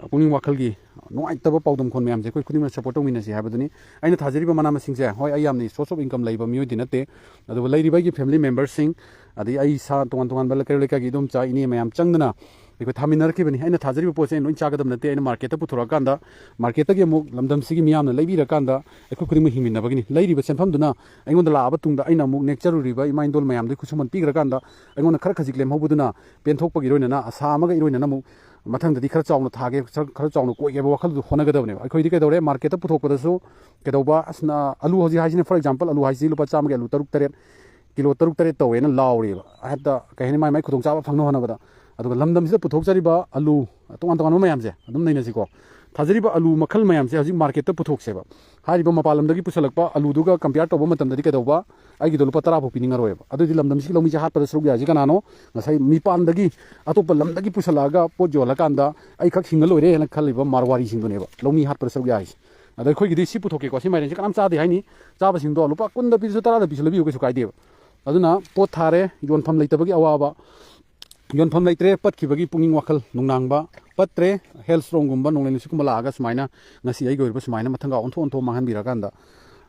ꯄꯨꯛꯅꯤꯡ ꯋꯥꯈꯜꯒꯤ ꯅꯨꯡꯉꯥꯏꯇꯕ ꯄꯥꯎꯗꯝ ꯈꯣꯟ ꯃꯌꯥꯝꯁꯦ ꯑꯩꯈꯣꯏ ꯈꯨꯗꯤꯡꯃꯛ ꯁꯞꯄꯣꯔꯠ ꯇꯧꯃꯤꯟꯅꯁꯤ ꯍꯥꯏꯕꯗꯨꯅꯤ꯫ ꯑꯩꯅ ꯊꯥꯖꯔꯤꯕ ꯃꯅꯥ ꯃꯁꯤꯡꯁꯦ, ꯍꯣꯏ, ꯑꯩ ꯌꯥꯝꯅ source of income ꯂꯩꯕ ꯃꯤꯑꯣꯏꯗꯤ ꯅꯠꯇꯦ, ꯑꯗꯨꯕꯨ ꯂꯩꯔꯤꯕ ꯑꯩꯒꯤ family memberꯁꯤꯡ, ꯑꯗꯩ ꯑꯩ ꯏꯁꯥ ꯇꯣꯉꯥꯟ ꯇꯣꯉꯥꯟꯕ ꯀꯩꯔꯣꯜ ꯂꯩꯀꯥꯏꯒꯤ ꯏꯗꯣꯝꯆꯥ ꯏꯅꯦ ꯃꯌꯥꯝ ꯆꯪꯗꯅ ꯑꯩꯈꯣꯏ ꯊꯥꯃꯤꯟꯅꯔꯛꯈꯤꯕꯅꯤ꯫ ꯑꯩꯅ ꯊꯥꯖꯔꯤꯕ ꯄꯣꯠꯁꯦ ꯑꯩꯅ ꯂꯣꯏ ꯆꯥꯒꯗꯕ ꯅꯠꯇꯦ꯫ ꯑꯩꯅ ꯃꯥꯔꯀꯦꯠꯇ ꯄꯨꯊꯣꯔꯛꯑꯀꯥꯟꯗ, ꯃꯥꯔꯀꯦꯠꯇꯒꯤ ꯑꯃꯨꯛ ꯂꯝꯗꯝꯁꯤꯒꯤ ꯃꯤꯌꯥꯝꯅ ꯂꯩꯕꯤꯔꯀꯥꯟꯗ ꯑꯩꯈꯣꯏ ꯈꯨꯗꯤꯡꯃꯛ ꯍꯤꯡꯃꯤꯟꯅꯕꯒꯤꯅꯤ꯫ ꯂꯩꯔꯤꯕ ꯁꯦꯟꯐꯝꯗꯨꯅ ꯑꯩꯉꯣꯟꯗ ꯂꯥꯛꯑꯕ ꯇꯨꯡꯗ ꯑꯩꯅ ꯑꯃꯨꯛ ꯅꯦꯛꯆꯔꯨꯔꯤꯕ ꯏꯃꯥ ꯏꯟꯗꯣꯜ ꯃꯌꯥꯝꯗꯨꯒꯤ ꯈꯨꯠꯁꯨꯃꯟ ꯄꯤꯈ꯭ꯔꯀꯥꯟꯗ ꯑꯩꯉꯣꯟꯗ ꯈꯔ ꯈꯖꯤꯛ ꯂꯦꯝꯍꯧꯕꯗꯨꯅ ꯄꯦꯟꯊꯣꯛꯄꯒꯤ ꯏꯔꯣꯏꯅꯅ, ꯑꯁꯥ ꯑꯃꯒ ꯏꯔꯣꯏꯅꯅ ꯑꯃꯨꯛ ꯃꯊꯪꯗꯗꯤ ꯈꯔ ꯆꯥꯎꯅ ꯊꯥꯒꯦ, ꯈꯔ, ꯈꯔ ꯆꯥꯎꯅ ꯀꯣꯏꯒꯦ ꯍꯥꯏꯕ ꯋꯥꯈꯜꯗꯨ ꯍꯣꯠꯅꯒꯗꯕꯅꯦꯕ꯫ ꯑꯩꯈꯣꯏꯗꯤ ꯀꯩꯗꯧꯔꯦ, ꯃꯥꯔꯀꯦꯠꯇ ꯄꯨꯊꯣꯛꯄꯗꯁꯨ ꯀꯩꯗꯧꯕ, ꯑꯁ, ꯑꯂꯨ ꯍꯧꯖꯤꯛ ꯍꯥꯏꯁꯤꯅ, for example, ꯑꯂꯨ ꯍꯥꯏꯁꯤ ꯂꯨꯄꯥ ꯆꯥꯝꯃꯒꯤ ꯑꯂꯨ ꯇꯔꯨꯛ ꯇꯔꯦꯠ, ꯀꯤꯂꯣ ꯇꯔꯨꯛ ꯇꯔꯦꯠ ꯇꯧꯋꯦꯅ ꯂꯥꯎꯔꯤꯕ꯫ ꯍꯦꯛꯇ ꯀꯩ ꯍꯥꯏꯅꯤ, ꯃꯥꯏ ꯃꯥꯏ ꯈꯨꯗꯣꯡꯆꯥꯕ ꯐꯪꯅꯕ ꯍꯣꯠꯅꯕꯗ꯫ ꯑꯗꯨꯒ ꯂꯝꯗꯝꯁꯤꯗ ꯄꯨꯊꯣꯛꯆꯔꯤꯕ ꯑꯂꯨ ꯇꯣꯉꯥꯟ ꯇꯣꯉꯥꯟꯕ ꯃꯌꯥꯝꯁꯦ ꯑꯗꯨꯝ ꯅꯩꯅꯁꯤꯀꯣ꯫ ꯊꯥꯖꯔꯤꯕ ꯑꯂꯨ ꯃꯈꯜ ꯃꯌꯥꯝꯁꯦ ꯍꯧꯖꯤꯛ ꯃꯥꯔꯀꯦꯠꯇ ꯄꯨꯊꯣꯛꯁꯦꯕ꯫ ꯍꯥꯏꯔꯤꯕ ꯃꯄꯥꯟ ꯂꯝꯗꯒꯤ ꯄꯨꯁꯜꯂꯛꯄ ꯑꯂꯨꯗꯨꯒ compare ꯇꯧꯕ ꯃꯇꯝꯗꯗꯤ ꯀꯩꯗꯧꯕ, ꯑꯩꯒꯤꯗꯣ ꯂꯨꯄꯥ ꯇꯔꯥ ꯐꯥꯎ ꯄꯤꯅꯤꯡꯉꯔꯣꯏꯕ꯫ ꯑꯗꯨꯗꯤ ꯂꯝꯗꯝꯁꯤꯒꯤ ꯂꯧꯃꯤꯁꯦ ꯍꯥꯠꯄꯗ ꯁꯔꯨꯛ ꯌꯥꯏꯁꯦ ꯀꯅꯥꯅꯣ? ꯉꯁꯥꯏ ꯃꯤꯄꯥꯟꯗꯒꯤ, ꯑꯇꯣꯞꯄ ꯂꯝꯗꯒꯤ ꯄꯨꯁꯜꯂꯛꯑꯒ ꯄꯣꯠ ꯌꯣꯜꯂꯀꯥꯟꯗ ꯑꯩ ꯈꯛ ꯍꯤꯡꯉ ꯂꯣꯏꯔꯦ ꯍꯥꯏꯅ ꯈꯜꯂꯤꯕ ꯃꯥꯔꯋꯥꯔꯤꯁꯤꯡꯗꯨꯅꯦꯕ ꯂꯧꯃꯤ ꯍꯥꯠꯄꯗ ꯁꯔꯨꯛ ꯌꯥꯏꯁꯦ꯫ ꯑꯗ ꯑꯩꯈꯣꯏꯒꯤꯗꯤ ꯁꯤ ꯄꯨꯊꯣꯛꯀꯦꯀꯣ, ꯁꯤ ꯃꯥꯏꯔꯦꯟꯁꯦ ꯀꯅꯥꯝ ꯆꯥꯗꯦ ꯍꯥꯏꯅꯤ꯫ ꯆꯥꯕꯁꯤꯡꯗꯣ ꯂꯨꯄꯥ ꯀꯨꯟꯗ ꯄꯤꯔꯁꯨ ꯇꯔꯥꯗ ꯄꯤꯁꯨ ꯂꯩꯕꯤꯌꯨ, ꯀꯩꯁꯨ ꯀꯥꯏꯗꯦꯕ꯫ ꯑꯗꯨꯅ ꯄꯣꯠ ꯊꯥꯔꯦ, ꯌꯣꯟꯐꯝ ꯂꯩꯇꯕꯒꯤ ꯑꯋꯥꯕ, ꯌꯣꯟꯐꯝ ꯂꯩꯇ꯭ꯔꯦ, ꯄꯠꯈꯤꯕꯒꯤ ꯄꯨꯛꯅꯤꯡ ꯋꯥꯈꯜ ꯅꯨꯡꯅꯥꯡꯕ, ꯄꯠꯇ꯭ꯔꯦ, hailstormꯒꯨꯝꯕ, ꯅꯣꯡꯂꯩ ꯅꯨꯡꯁꯤꯠꯀꯨꯝꯕ ꯂꯥꯛꯑꯒ ꯁꯨꯃꯥꯏꯅ ꯉꯁꯤ ꯑꯩꯒꯤ ꯑꯣꯏꯔꯤꯕ ꯁꯨꯃꯥꯏꯅ ꯃꯊꯪꯒ ꯑꯣꯟꯊꯣꯛ ꯑꯣꯟꯊꯣꯛ ꯃꯥꯡꯍꯟꯕꯤꯔꯀꯥꯟꯗ,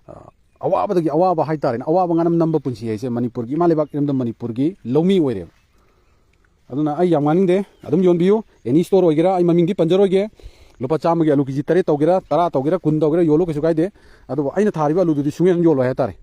ꯑ, ꯑꯋꯥꯕꯗꯒꯤ ꯑꯋꯥꯕ ꯍꯥꯏꯇꯥꯔꯦꯅꯦ, ꯑꯋꯥꯕ ꯉꯥꯅꯝ ꯅꯝꯕ ꯄꯨꯟꯁꯤ ꯍꯥꯏꯁꯦ ꯃꯅꯤꯄꯨꯔꯒꯤ, ꯏꯃꯥ ꯂꯩꯕꯥꯛ ꯏꯔꯝꯗꯝ ꯃꯅꯤꯄꯨꯔꯒꯤ ꯂꯧꯃꯤ ꯑꯣꯏꯔꯦꯕ꯫ ꯑꯗꯨꯅ ꯑꯩ ꯌꯥꯝ ꯉꯥꯡꯅꯤꯡꯗꯦ, ꯑꯗꯨꯝ ꯌꯣꯟꯕꯤꯌꯨ꯫ Any store ꯑꯣꯏꯒꯦꯔꯥ, ꯑꯩ ꯃꯃꯤꯡꯗꯤ ꯄꯟꯖꯔꯣꯏꯒꯦ꯫ ꯂꯨꯄꯥ ꯆꯥꯝꯃꯒꯤ ꯑꯂꯨ ꯀꯦꯖꯤ ꯇꯔꯦꯠ ꯇꯧꯒꯦꯔꯥ, ꯇꯔꯥ ꯇꯧꯒꯦꯔꯥ, ꯀꯨꯟ ꯇꯧꯒꯦꯔꯥ, ꯌꯣꯜꯂꯨ, ꯀꯩꯁꯨ ꯀꯥꯏꯗꯦ꯫ ꯑꯗꯨꯕꯨ ꯑꯩꯅ ꯊꯥꯔꯤꯕ ꯑꯂꯨꯗꯨꯗꯤ ꯁꯨꯡꯌꯣꯟ ꯌꯣꯜꯂꯣꯏ ꯍꯥꯏꯇꯥꯔꯦ꯫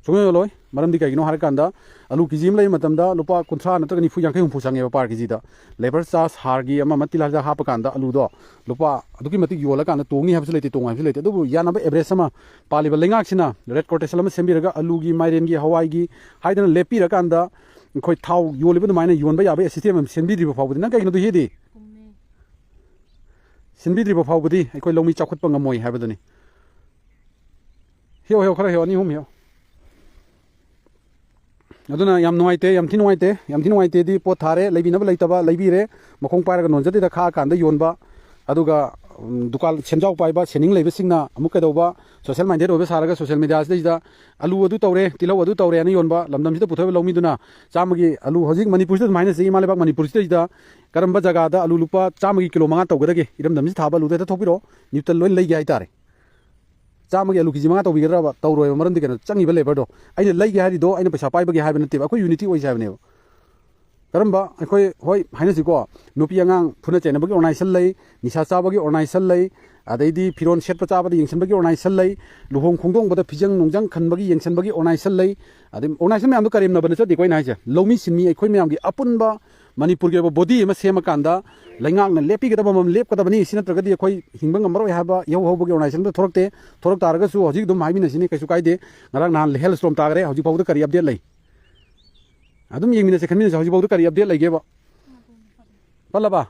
ꯁꯨꯡꯌꯣꯟ ꯌꯣꯜꯂꯣꯏ꯫ ꯃꯔꯝꯗꯤ ꯀꯩꯒꯤꯅꯣ ꯍꯥꯏꯔꯀꯥꯟꯗ, ꯑꯂꯨ ꯀꯦꯖꯤ ꯑꯃ ꯂꯩꯕ ꯃꯇꯝꯗ ꯂꯨꯄꯥ ꯀꯨꯟꯊ꯭ꯔꯥ ꯅꯠꯇ꯭ꯔꯒ ꯅꯤꯐꯨ, ꯌꯥꯡꯈꯩ, ꯍꯨꯝꯐꯨ ꯆꯪꯉꯦꯕ per ꯀꯦꯖꯤꯗ꯫ Labour charge, ꯍꯥꯔꯒꯤ ꯑꯃ ꯑꯃ, ꯇꯤꯜꯍꯥꯠ ꯍꯤꯗꯥꯛ ꯍꯥꯞꯄꯀꯥꯟꯗ ꯑꯂꯨꯗꯣ ꯂꯨꯄꯥ ꯑꯗꯨꯛꯀꯤ ꯃꯇꯤꯛ ꯌꯣꯜꯂꯀꯥꯟꯗ ꯇꯣꯡꯅꯤ ꯍꯥꯏꯕꯁꯨ ꯂꯩꯇꯦ, ꯇꯣꯡꯉꯣꯏ ꯍꯥꯏꯕꯁꯨ ꯂꯩꯇꯦ꯫ ꯑꯗꯨꯕꯨ ꯌꯥꯅꯕ average ꯑꯃ ꯄꯥꯜꯂꯤꯕ ꯂꯩꯉꯥꯛꯁꯤꯅ rate quotation ꯑꯃ ꯁꯦꯝꯕꯤꯔꯒ ꯑꯂꯨꯒꯤ, ꯃꯥꯏꯔꯦꯟꯒꯤ, ꯍꯋꯥꯏꯒꯤ ꯍꯥꯏꯗꯅ ꯂꯦꯞꯄꯤꯔꯀꯥꯟꯗ ꯑꯩꯈꯣꯏ ꯊꯥꯎ ꯌꯣꯜꯂꯤꯕ ꯑꯗꯨꯃꯥꯏꯅ ꯌꯣꯟꯕ ꯌꯥꯕꯒꯤ system ꯑꯃ ꯁꯦꯝꯕꯤꯗ꯭ꯔꯤꯕ ꯐꯥꯎꯕꯗꯤ, ꯅꯪ ꯀꯩꯒꯤꯅꯣ ꯑꯗꯨ ꯍꯦꯛꯏꯗꯤ? ꯁꯤꯟꯕꯤꯗ꯭ꯔꯤꯕ ꯐꯥꯎꯕꯗꯤ ꯑꯩꯈꯣꯏ ꯂꯧꯃꯤ ꯆꯥꯎꯈꯠꯄ ꯉꯝꯃꯣꯏ ꯍꯥꯏꯕꯗꯨꯅꯤ꯫ ꯍꯦꯛꯑꯣ, ꯍꯦꯛꯑꯣ, ꯈꯔ ꯍꯦꯛꯑꯣ, ꯑꯅꯤ ꯑꯍꯨꯝ ꯍꯦꯛꯑꯣ꯫ ꯑꯗꯨꯅ ꯌꯥꯝ ꯅꯨꯡꯉꯥꯏꯇꯦ, ꯌꯥꯝ ꯊꯤ ꯅꯨꯡꯉꯥꯏꯇꯦ, ꯌꯥꯝ ꯊꯤ ꯅꯨꯡꯉꯥꯏꯇꯦꯗꯤ ꯄꯣꯠ ꯊꯥꯔꯦ, ꯂꯩꯕꯤꯅꯕ ꯂꯩꯇꯕ, ꯂꯩꯕꯤꯔꯦ, ꯃꯈꯣꯡ ꯄꯥꯏꯔꯒ ꯅꯣꯟꯖꯗꯦꯗ ꯈꯥꯛꯑꯀꯥꯟꯗ ꯌꯣꯟꯕ꯫ ꯑꯗꯨꯒ ꯎꯝ, ꯗꯨꯀꯥꯟ ꯁꯦꯟꯖꯥꯎ ꯄꯥꯏꯕ ꯁꯦꯟꯅꯤꯡ ꯂꯩꯕꯁꯤꯡꯅ ꯑꯃꯨꯛ ꯀꯩꯗꯧꯕ, ꯁꯣꯁꯦꯜ ꯃꯥꯏꯟꯗꯦꯗ ꯑꯣꯏꯕ ꯁꯥꯔꯒ ꯁꯣꯁꯦꯜ ꯃꯦꯗꯤꯌꯥꯁꯤꯗꯩꯁꯤꯗ ꯑꯂꯨ ꯑꯗꯨ ꯇꯧꯔꯦ, ꯇꯤꯜꯍꯧ ꯑꯗꯨ ꯇꯧꯔꯦ ꯍꯥꯏꯅ ꯌꯣꯟꯕ, ꯂꯝꯗꯝꯁꯤꯗ ꯄꯨꯊꯣꯛꯏꯕ ꯂꯧꯃꯤꯗꯨꯅ ꯆꯥꯝꯃꯒꯤ ꯑꯂꯨ ꯍꯧꯖꯤꯛ ꯃꯅꯤꯄꯨꯔꯁꯤꯗ ꯑꯗꯨꯃꯥꯏꯅ ꯆꯍꯤ ꯏꯃꯥ ꯂꯩꯕꯥꯛ ꯃꯅꯤꯄꯨꯔꯁꯤꯗꯩꯁꯤꯗ ꯀꯔꯝꯕ ꯖꯒꯥꯗ ꯑꯂꯨ ꯂꯨꯄꯥ ꯆꯥꯝꯃꯒꯤ ꯀꯤꯂꯣ ꯃꯉꯥ ꯇꯧꯒꯗꯒꯦ? ꯏꯔꯝꯗꯝꯁꯤ ꯊꯥꯕ ꯑꯂꯨꯗ ꯍꯦꯛꯇ ꯊꯣꯛꯄꯤꯔꯛꯑꯣ, ꯅ꯭ꯌꯨꯇꯟ ꯂꯣꯏꯅ ꯂꯩꯒꯦ ꯍꯥꯏꯇꯥꯔꯦ꯫ ꯆꯥꯝꯃꯒꯤ ꯑꯂꯨ ꯀꯦꯖꯤ ꯃꯉꯥ ꯇꯧꯕꯤꯒꯗ꯭ꯔꯕ? ꯇꯧꯔꯣꯏꯕ꯫ ꯃꯔꯝꯗꯤ ꯀꯩꯅꯣ, ꯆꯪꯉꯤꯕ ꯂꯦꯕꯔꯗꯣ꯫ ꯑꯩꯅ ꯂꯩꯒꯦ ꯍꯥꯏꯔꯤꯗꯣ ꯑꯩꯅ ꯄꯩꯁꯥ ꯄꯥꯏꯕꯒꯤ ꯍꯥꯏꯕ ꯅꯠꯇꯦꯕ, ꯑꯩꯈꯣꯏ ꯌꯨꯅꯤꯇꯤ ꯑꯣꯏꯁꯦ ꯍꯥꯏꯕꯅꯦꯕ꯫ ꯀꯔꯝꯕ ꯑꯩꯈꯣꯏ, ꯍꯣꯏ, ꯍꯥꯏꯅꯁꯤꯀꯣ, ꯅꯨꯄꯤ ꯑꯉꯥꯡ ꯐꯨꯅ ꯆꯩꯅꯕꯒꯤ ꯑꯣꯔꯒꯅꯥꯏꯖꯦꯁꯟ ꯂꯩ, ꯅꯤꯁꯥ ꯆꯥꯕꯒꯤ ꯑꯣꯔꯒꯅꯥꯏꯖꯦꯁꯟ ꯂꯩ, ꯑꯗꯩꯗꯤ ꯐꯤꯔꯣꯜ ꯁꯦꯠꯄ ꯆꯥꯕꯗ ꯌꯦꯡꯁꯤꯟꯕꯒꯤ ꯑꯣꯔꯒꯅꯥꯏꯖꯦꯁꯟ ꯂꯩ, ꯂꯨꯍꯣꯡ ꯈꯣꯡꯗꯣꯡꯕꯗ ꯐꯤꯖꯪ ꯅꯨꯡꯖꯪ ꯈꯟꯕꯒꯤ ꯌꯦꯡꯁꯤꯟꯕꯒꯤ ꯑꯣꯔꯒꯅꯥꯏꯖꯦꯁꯟ ꯂꯩ꯫ ꯑꯗꯩ ꯑꯣꯔꯒꯅꯥꯏꯖꯦꯁꯟ ꯃꯌꯥꯝꯗꯣ ꯀꯔꯦꯝꯅꯕ ꯅꯠꯆꯗꯦꯀꯣ ꯑꯩꯅ ꯍꯥꯏꯁꯦ, ꯂꯧꯃꯤ ꯁꯤꯟꯃꯤ ꯑꯩꯈꯣꯏ ꯃꯌꯥꯝꯒꯤ ꯑꯄꯨꯟꯕ ꯃꯅꯤꯄꯨꯔꯒꯤ ꯑꯣꯏꯕ ꯕꯣꯗꯤ ꯑꯃ ꯁꯦꯝꯃꯀꯥꯟꯗ ꯂꯩꯉꯥꯛꯅ ꯂꯦꯞꯄꯤꯒꯗꯕ ꯑꯃ ꯂꯦꯞꯀꯗꯕꯅꯤ꯫ ꯁꯤ ꯅꯠꯇ꯭ꯔꯒꯗꯤ ꯑꯩꯈꯣꯏ ꯍꯤꯡꯕ ꯉꯝꯃꯔꯣꯏ ꯍꯥꯏꯕ ꯏꯍꯧ ꯍꯧꯕꯒꯤ ꯑꯣꯔꯒꯅꯥꯏꯖꯦꯁꯟꯗ ꯊꯣꯛꯂꯛꯇꯦ꯫ ꯊꯣꯛꯂꯛ ꯇꯥꯔꯒꯁꯨ ꯍꯧꯖꯤꯛ ꯑꯗꯨꯝ ꯍꯥꯏꯃꯤꯟꯅꯁꯤꯅꯦ, ꯀꯩꯁꯨ ꯀꯥꯏꯗꯦ꯫ ꯉꯔꯥꯡ ꯅꯍꯥꯟ ꯍꯦꯜ ꯁ꯭ꯇꯣꯔꯝ ꯇꯥꯈ꯭ꯔꯦ, ꯍꯧꯖꯤꯛ ꯐꯥꯎꯗ ꯀꯔꯤ ꯑꯞꯗꯦꯠ ꯂꯩ? ꯑꯗꯨꯝ ꯌꯦꯡꯃꯤꯟꯅꯁꯦ, ꯈꯟꯃꯤꯟꯅꯁꯦ, ꯍꯧꯖꯤꯛ ꯐꯥꯎꯗ ꯀꯔꯤ ꯑꯞꯗꯦꯠ ꯂꯩꯒꯦꯕ? ꯄꯠꯂꯕ?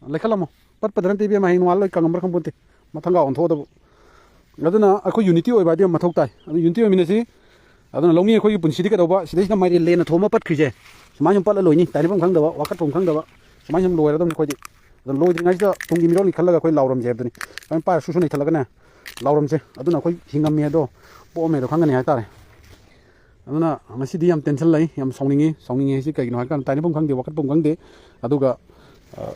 ꯂꯩꯈꯠꯂꯝꯃꯣ꯫ ꯄꯠꯄꯗ ꯅꯠꯇꯦ ꯏꯕꯦꯝꯃ, ꯍꯌꯦꯡ ꯅꯣꯡꯉꯥꯜꯂ ꯂꯣꯏ ꯀꯪꯉꯝꯕ꯭ꯔꯥ ꯈꯪꯄꯣꯟꯇꯦ꯫ ꯃꯊꯪꯒ ꯑꯣꯟꯊꯣꯛꯑꯗꯕꯨ꯫ ꯑꯗꯨꯅ ꯑꯩꯈꯣꯏ ꯌꯨꯅꯤꯇꯤ ꯑꯣꯏꯕ ꯍꯥꯏꯗꯤ ꯌꯥꯝ ꯃꯊꯧ ꯇꯥꯏ꯫ ꯑꯗꯨ ꯌꯨꯅꯤꯇꯤ ꯑꯣꯏꯃꯤꯟꯅꯁꯤ꯫ ꯑꯗꯨꯅ ꯂꯧꯃꯤ ꯑꯩꯈꯣꯏꯒꯤ ꯄꯨꯟꯁꯤꯗꯤ ꯀꯩꯗꯧꯕ? ꯁꯤꯗꯩꯁꯤꯗ ꯃꯥꯏꯔꯦꯟ ꯂꯦꯟꯅ ꯊꯣꯝꯃ ꯄꯠꯈ꯭ꯔꯤꯁꯦ꯫ ꯁꯨꯃꯥꯏꯅ ꯁꯨꯝ ꯄꯠꯂ ꯂꯣꯏꯅꯤ꯫ ꯇꯥꯏꯅꯐꯝ ꯈꯪꯗꯕ, ꯋꯥꯀꯠꯐꯝ ꯈꯪꯗꯕ꯫ ꯁꯨꯃꯥꯏꯅ ꯁꯨꯝ ꯂꯣꯏꯔꯗꯕꯅꯤ ꯑꯩꯈꯣꯏꯗꯤ꯫ ꯑꯗꯨꯅ ꯂꯣꯏꯗ꯭ꯔꯤꯉꯩꯁꯤꯗ ꯇꯨꯡꯒꯤ ꯃꯤꯔꯣꯜꯒꯤ ꯈꯜꯂꯒ ꯑꯩꯈꯣꯏ ꯂꯥꯎꯔꯝꯁꯦ ꯍꯥꯏꯕꯗꯨꯅꯤ꯫ ꯁꯨꯃꯥꯏꯅ ꯄꯥꯏꯔ ꯁꯨ ꯁꯨ ꯅꯩꯊꯠꯂꯒꯅꯦ ꯂꯥꯎꯔꯝꯁꯦ꯫ ꯑꯗꯨꯅ ꯑꯩꯈꯣꯏ ꯍꯤꯡꯉꯝꯃꯤ ꯑꯗꯣ ꯄꯣꯛꯑꯝꯃꯦ ꯑꯗꯣ ꯈꯪꯒꯅꯤ ꯍꯥꯏꯇꯥꯔꯦ꯫ ꯑꯗꯨꯅ ꯉꯁꯤꯗꯤ ꯌꯥꯝ ꯇꯦꯟꯁꯟ ꯂꯩ, ꯌꯥꯝ ꯁꯥꯎꯅꯤꯡꯉꯤ꯫ ꯁꯥꯎꯅꯤꯡꯉꯤ ꯍꯥꯏꯁꯤ ꯀꯩꯒꯤꯅꯣ ꯍꯥꯏ ꯀꯥꯟꯗ ꯇꯥꯏꯅꯐꯝ ꯈꯪꯗꯦ, ꯋꯥꯀꯠꯐꯝ ꯈꯪꯗꯦ꯫ ꯑꯗꯨꯒ, ꯑ,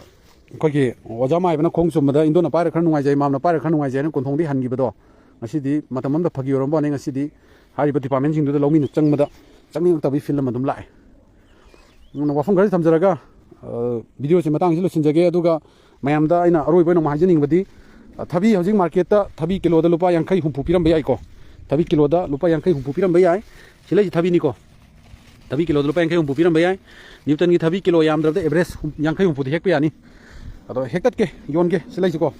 ꯑꯩꯈꯣꯏꯒꯤ ꯑꯣꯖꯥ ꯃꯥꯏꯕꯅ ꯈꯣꯡ ꯆꯨꯝꯕꯗ ꯏꯟꯗꯣꯅ ꯄꯥꯏꯔ ꯈꯔ ꯅꯨꯡꯉꯥꯏꯖꯩ, ꯃꯥꯝꯅ ꯄꯥꯏꯔ ꯈꯔ ꯅꯨꯡꯉꯥꯏꯖꯩ ꯍꯥꯏꯅ ꯀꯣꯟꯊꯣꯡꯗꯒꯤ ꯍꯟꯈꯤꯕꯗꯣ ꯉꯁꯤꯗꯤ ꯃꯇꯝ ꯑꯃꯗ ꯐꯥꯒꯤ ꯑꯣꯏꯔꯝꯕ ꯋꯥꯅꯤ, ꯉꯁꯤꯗꯤ ꯍꯥꯏꯔꯤꯕ ꯗꯤꯄꯥꯔꯠꯃꯦꯟꯁꯤꯡꯗꯨꯗ ꯂꯧꯃꯤꯅ ꯆꯪꯕꯗ ꯆꯪꯅꯤꯡꯉꯛꯇꯕꯒꯤ ꯐꯤꯜ ꯑꯃ ꯑꯗꯨꯝ ꯂꯥꯛꯑꯦ꯫ ꯑꯗꯨꯅ ꯋꯥꯐꯝ ꯈꯔꯁꯤ ꯊꯝꯖꯔꯒ, ꯑ, ꯚꯤꯗꯤꯑꯣꯁꯤ ꯃꯇꯥꯡꯁꯤ ꯂꯣꯏꯁꯤꯟꯖꯒꯦ꯫ ꯑꯗꯨꯒ ꯃꯌꯥꯝꯗ ꯑꯩꯅ ꯑꯔꯣꯏꯕ ꯑꯣꯏꯅ ꯑꯃꯨꯛ ꯍꯥꯏꯖꯅꯤꯡꯕꯗꯤ, ꯑ, ꯊꯕꯤ ꯍꯧꯖꯤꯛ ꯃꯥꯔꯀꯦꯠꯇ ꯊꯕꯤ ꯀꯤꯂꯣꯗ ꯂꯨꯄꯥ ꯌꯥꯡꯈꯩ ꯍꯨꯝꯐꯨ ꯄꯤꯔꯝꯕ ꯌꯥꯏꯀꯣ꯫ ꯊꯕꯤ ꯀꯤꯂꯣꯗ ꯂꯨꯄꯥ ꯌꯥꯡꯈꯩ ꯍꯨꯝꯐꯨ ꯄꯤꯔꯝꯕ ꯌꯥꯏ꯫ ꯁꯤ ꯂꯩꯁꯤ ꯊꯕꯤꯅꯤꯀꯣ꯫ ꯊꯕꯤ ꯀꯤꯂꯣꯗ ꯂꯨꯄꯥ ꯌꯥꯡꯈꯩ ꯍꯨꯝꯐꯨ ꯄꯤꯔꯝꯕ ꯌꯥꯏ꯫ ꯅ꯭ꯌꯨꯇꯟꯒꯤ ꯊꯕꯤ ꯀꯤꯂꯣ ꯌꯥꯝꯗ꯭ꯔꯕꯗ ꯑꯦꯚꯔꯦꯖ ꯍꯨꯝ-, ꯌꯥꯡꯈꯩ ꯍꯨꯝꯐꯨꯗꯤ ꯍꯦꯛꯄ ꯌꯥꯅꯤ꯫ ꯑꯗꯣ ꯍꯦꯛꯇꯠꯀꯦ, ꯌꯣꯟꯒꯦ꯫ ꯁꯤ ꯂꯩꯁꯤꯀꯣ꯫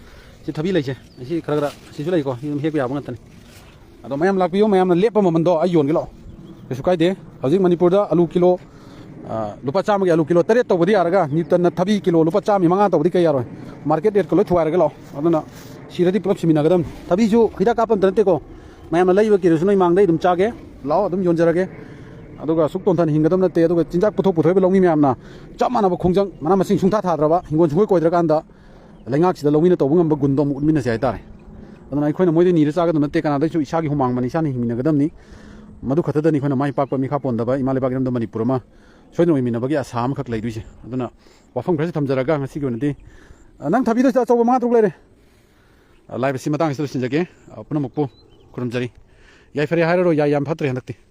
ꯁꯤ ꯊꯕꯤ ꯂꯩꯁꯦ꯫ ꯁꯤ ꯈꯔ ꯈꯔ ꯁꯤꯁꯨ ꯂꯩꯀꯣ꯫ ꯁꯤ ꯑꯗꯨꯝ ꯍꯦꯛꯄ ꯌꯥꯕ ꯉꯥꯛꯇꯅꯤ꯫ ꯑꯗꯣ ꯃꯌꯥꯝ ꯂꯥꯛꯄꯤꯌꯨ, ꯃꯌꯥꯝꯅ ꯂꯦꯞꯄ ꯃꯃꯟꯗꯣ ꯑꯩ ꯌꯣꯟꯒꯦ ꯂꯥꯛꯑꯣ꯫ ꯀꯩꯁꯨ ꯀꯥꯏꯗꯦ꯫ ꯍꯧꯖꯤꯛ ꯃꯅꯤꯄꯨꯔꯗ ꯑꯂꯨ ꯀꯤꯂꯣ, ꯑ, ꯂꯨꯄꯥ ꯆꯥꯝꯃꯒꯤ ꯑꯂꯨ ꯀꯤꯂꯣ ꯇꯔꯦꯠ ꯇꯧꯕꯗꯤ ꯌꯥꯔꯒ, ꯅ꯭ꯌꯨꯇꯟꯅ ꯊꯕꯤ ꯀꯤꯂꯣ ꯂꯨꯄꯥ ꯆꯥꯝꯃꯒꯤ ꯃꯉꯥ ꯇꯧꯕꯗꯤ ꯀꯩ ꯌꯥꯔꯣꯏ? ꯃꯥꯔꯀꯦꯠ ꯔꯦꯠꯀ ꯂꯣꯏ ꯊꯨꯒꯥꯏꯔꯒꯦ ꯂꯥꯛꯑꯣ꯫ ꯑꯗꯨꯅ ꯁꯤꯔꯗꯤ ꯄꯨꯂꯞ ꯁꯤꯃꯤꯟꯅꯒꯗꯕꯅꯤ꯫ ꯊꯕꯤꯁꯨ ꯍꯤꯗꯥꯛ ꯀꯥꯞꯄ ꯑꯝꯇ ꯅꯠꯇꯦꯀꯣ꯫ ꯃꯌꯥꯝꯅ ꯂꯩꯕ ꯀꯤꯔꯁꯨ ꯅꯣꯏ ꯃꯥꯡꯗ ꯑꯩ ꯑꯗꯨꯝ ꯆꯥꯒꯦ꯫ ꯂꯥꯛꯑꯣ, ꯑꯗꯨꯝ ꯌꯣꯟꯖꯔꯒꯦ꯫ ꯑꯗꯨꯒ ꯁꯨꯛ ꯇꯣꯟꯊꯅ ꯍꯤꯡꯒꯗꯕ ꯅꯠꯇꯦ꯫ ꯑꯗꯨꯒ ꯆꯤꯟꯖꯥꯛ ꯄꯨꯊꯣꯛ ꯄꯨꯊꯣꯛꯏꯕ ꯂꯧꯃꯤ ꯃꯌꯥꯝꯅ ꯆꯞ ꯃꯥꯟꯅꯕ ꯈꯣꯡꯖꯪ, ꯃꯅꯥ ꯃꯁꯤꯡ ꯁꯨꯡꯊꯥ ꯊꯥꯗ꯭ꯔꯕ, ꯍꯤꯡꯒꯣꯜ ꯁꯨꯡꯀꯣꯏ ꯀꯣꯏꯗ꯭ꯔꯀꯥꯟꯗ ꯂꯩꯉꯥꯛꯁꯤꯗ ꯂꯧꯃꯤꯅ ꯇꯧꯕ ꯉꯝꯕ ꯒꯨꯟꯗꯣ ꯑꯃꯨꯛ ꯎꯠꯃꯤꯟꯅꯁꯦ ꯍꯥꯏꯇꯥꯔꯦ꯫ ꯑꯗꯨꯅ ꯑꯩꯈꯣꯏꯅ ꯃꯣꯏꯗ ꯅꯤꯔ ꯆꯥꯒꯗꯕ ꯅꯠꯇꯦ, ꯀꯅꯥꯗꯩꯁꯨ ꯏꯁꯥꯒꯤ ꯍꯨꯃꯥꯡ ꯃꯅꯤ ꯏꯁꯥꯅ ꯍꯤꯡꯃꯤꯟꯅꯒꯗꯕꯅꯤ꯫ ꯃꯗꯨ ꯈꯛꯇꯗꯅꯤ ꯑꯩꯈꯣꯏꯅ ꯃꯥꯏ ꯄꯥꯛꯄ ꯃꯤꯈꯥ ꯄꯣꯟꯗꯕ ꯏꯃꯥ ꯂꯩꯕꯥꯛ ꯏꯔꯝꯗꯝ ꯃꯅꯤꯄꯨꯔ ꯑꯃ ꯁꯣꯏꯗꯅ ꯑꯣꯏꯃꯤꯟꯅꯕꯒꯤ ꯑꯁꯥ ꯑꯃꯈꯛ ꯂꯩꯗꯣꯏꯁꯦ꯫ ꯑꯗꯨꯅ ꯋꯥꯐꯝ ꯈꯔꯁꯤ ꯊꯝꯖꯔꯒ ꯉꯁꯤꯒꯤ ꯑꯣꯏꯅꯗꯤ, ꯑ, ꯅꯪ ꯊꯥꯕꯤꯗꯣꯏꯁꯦ ꯑꯆꯧꯕ ꯃꯉꯥ ꯇꯔꯨꯛ ꯂꯩꯔꯦ꯫ ꯑ, live ꯑꯁꯤ ꯃꯇꯥꯡꯁꯤꯗ ꯂꯣꯏꯁꯤꯟꯖꯒꯦ꯫ ꯑ, ꯄꯨꯝꯅꯃꯛꯄꯨ ꯈꯨꯔꯨꯝꯖꯔꯤ꯫ ꯌꯥꯏꯐꯔꯦ ꯍꯥꯏꯔꯔꯣꯏ, ꯌꯥꯏ ꯌꯥꯝ ꯐꯠꯇ꯭ꯔꯦ ꯍꯟꯗꯛꯇꯤ꯫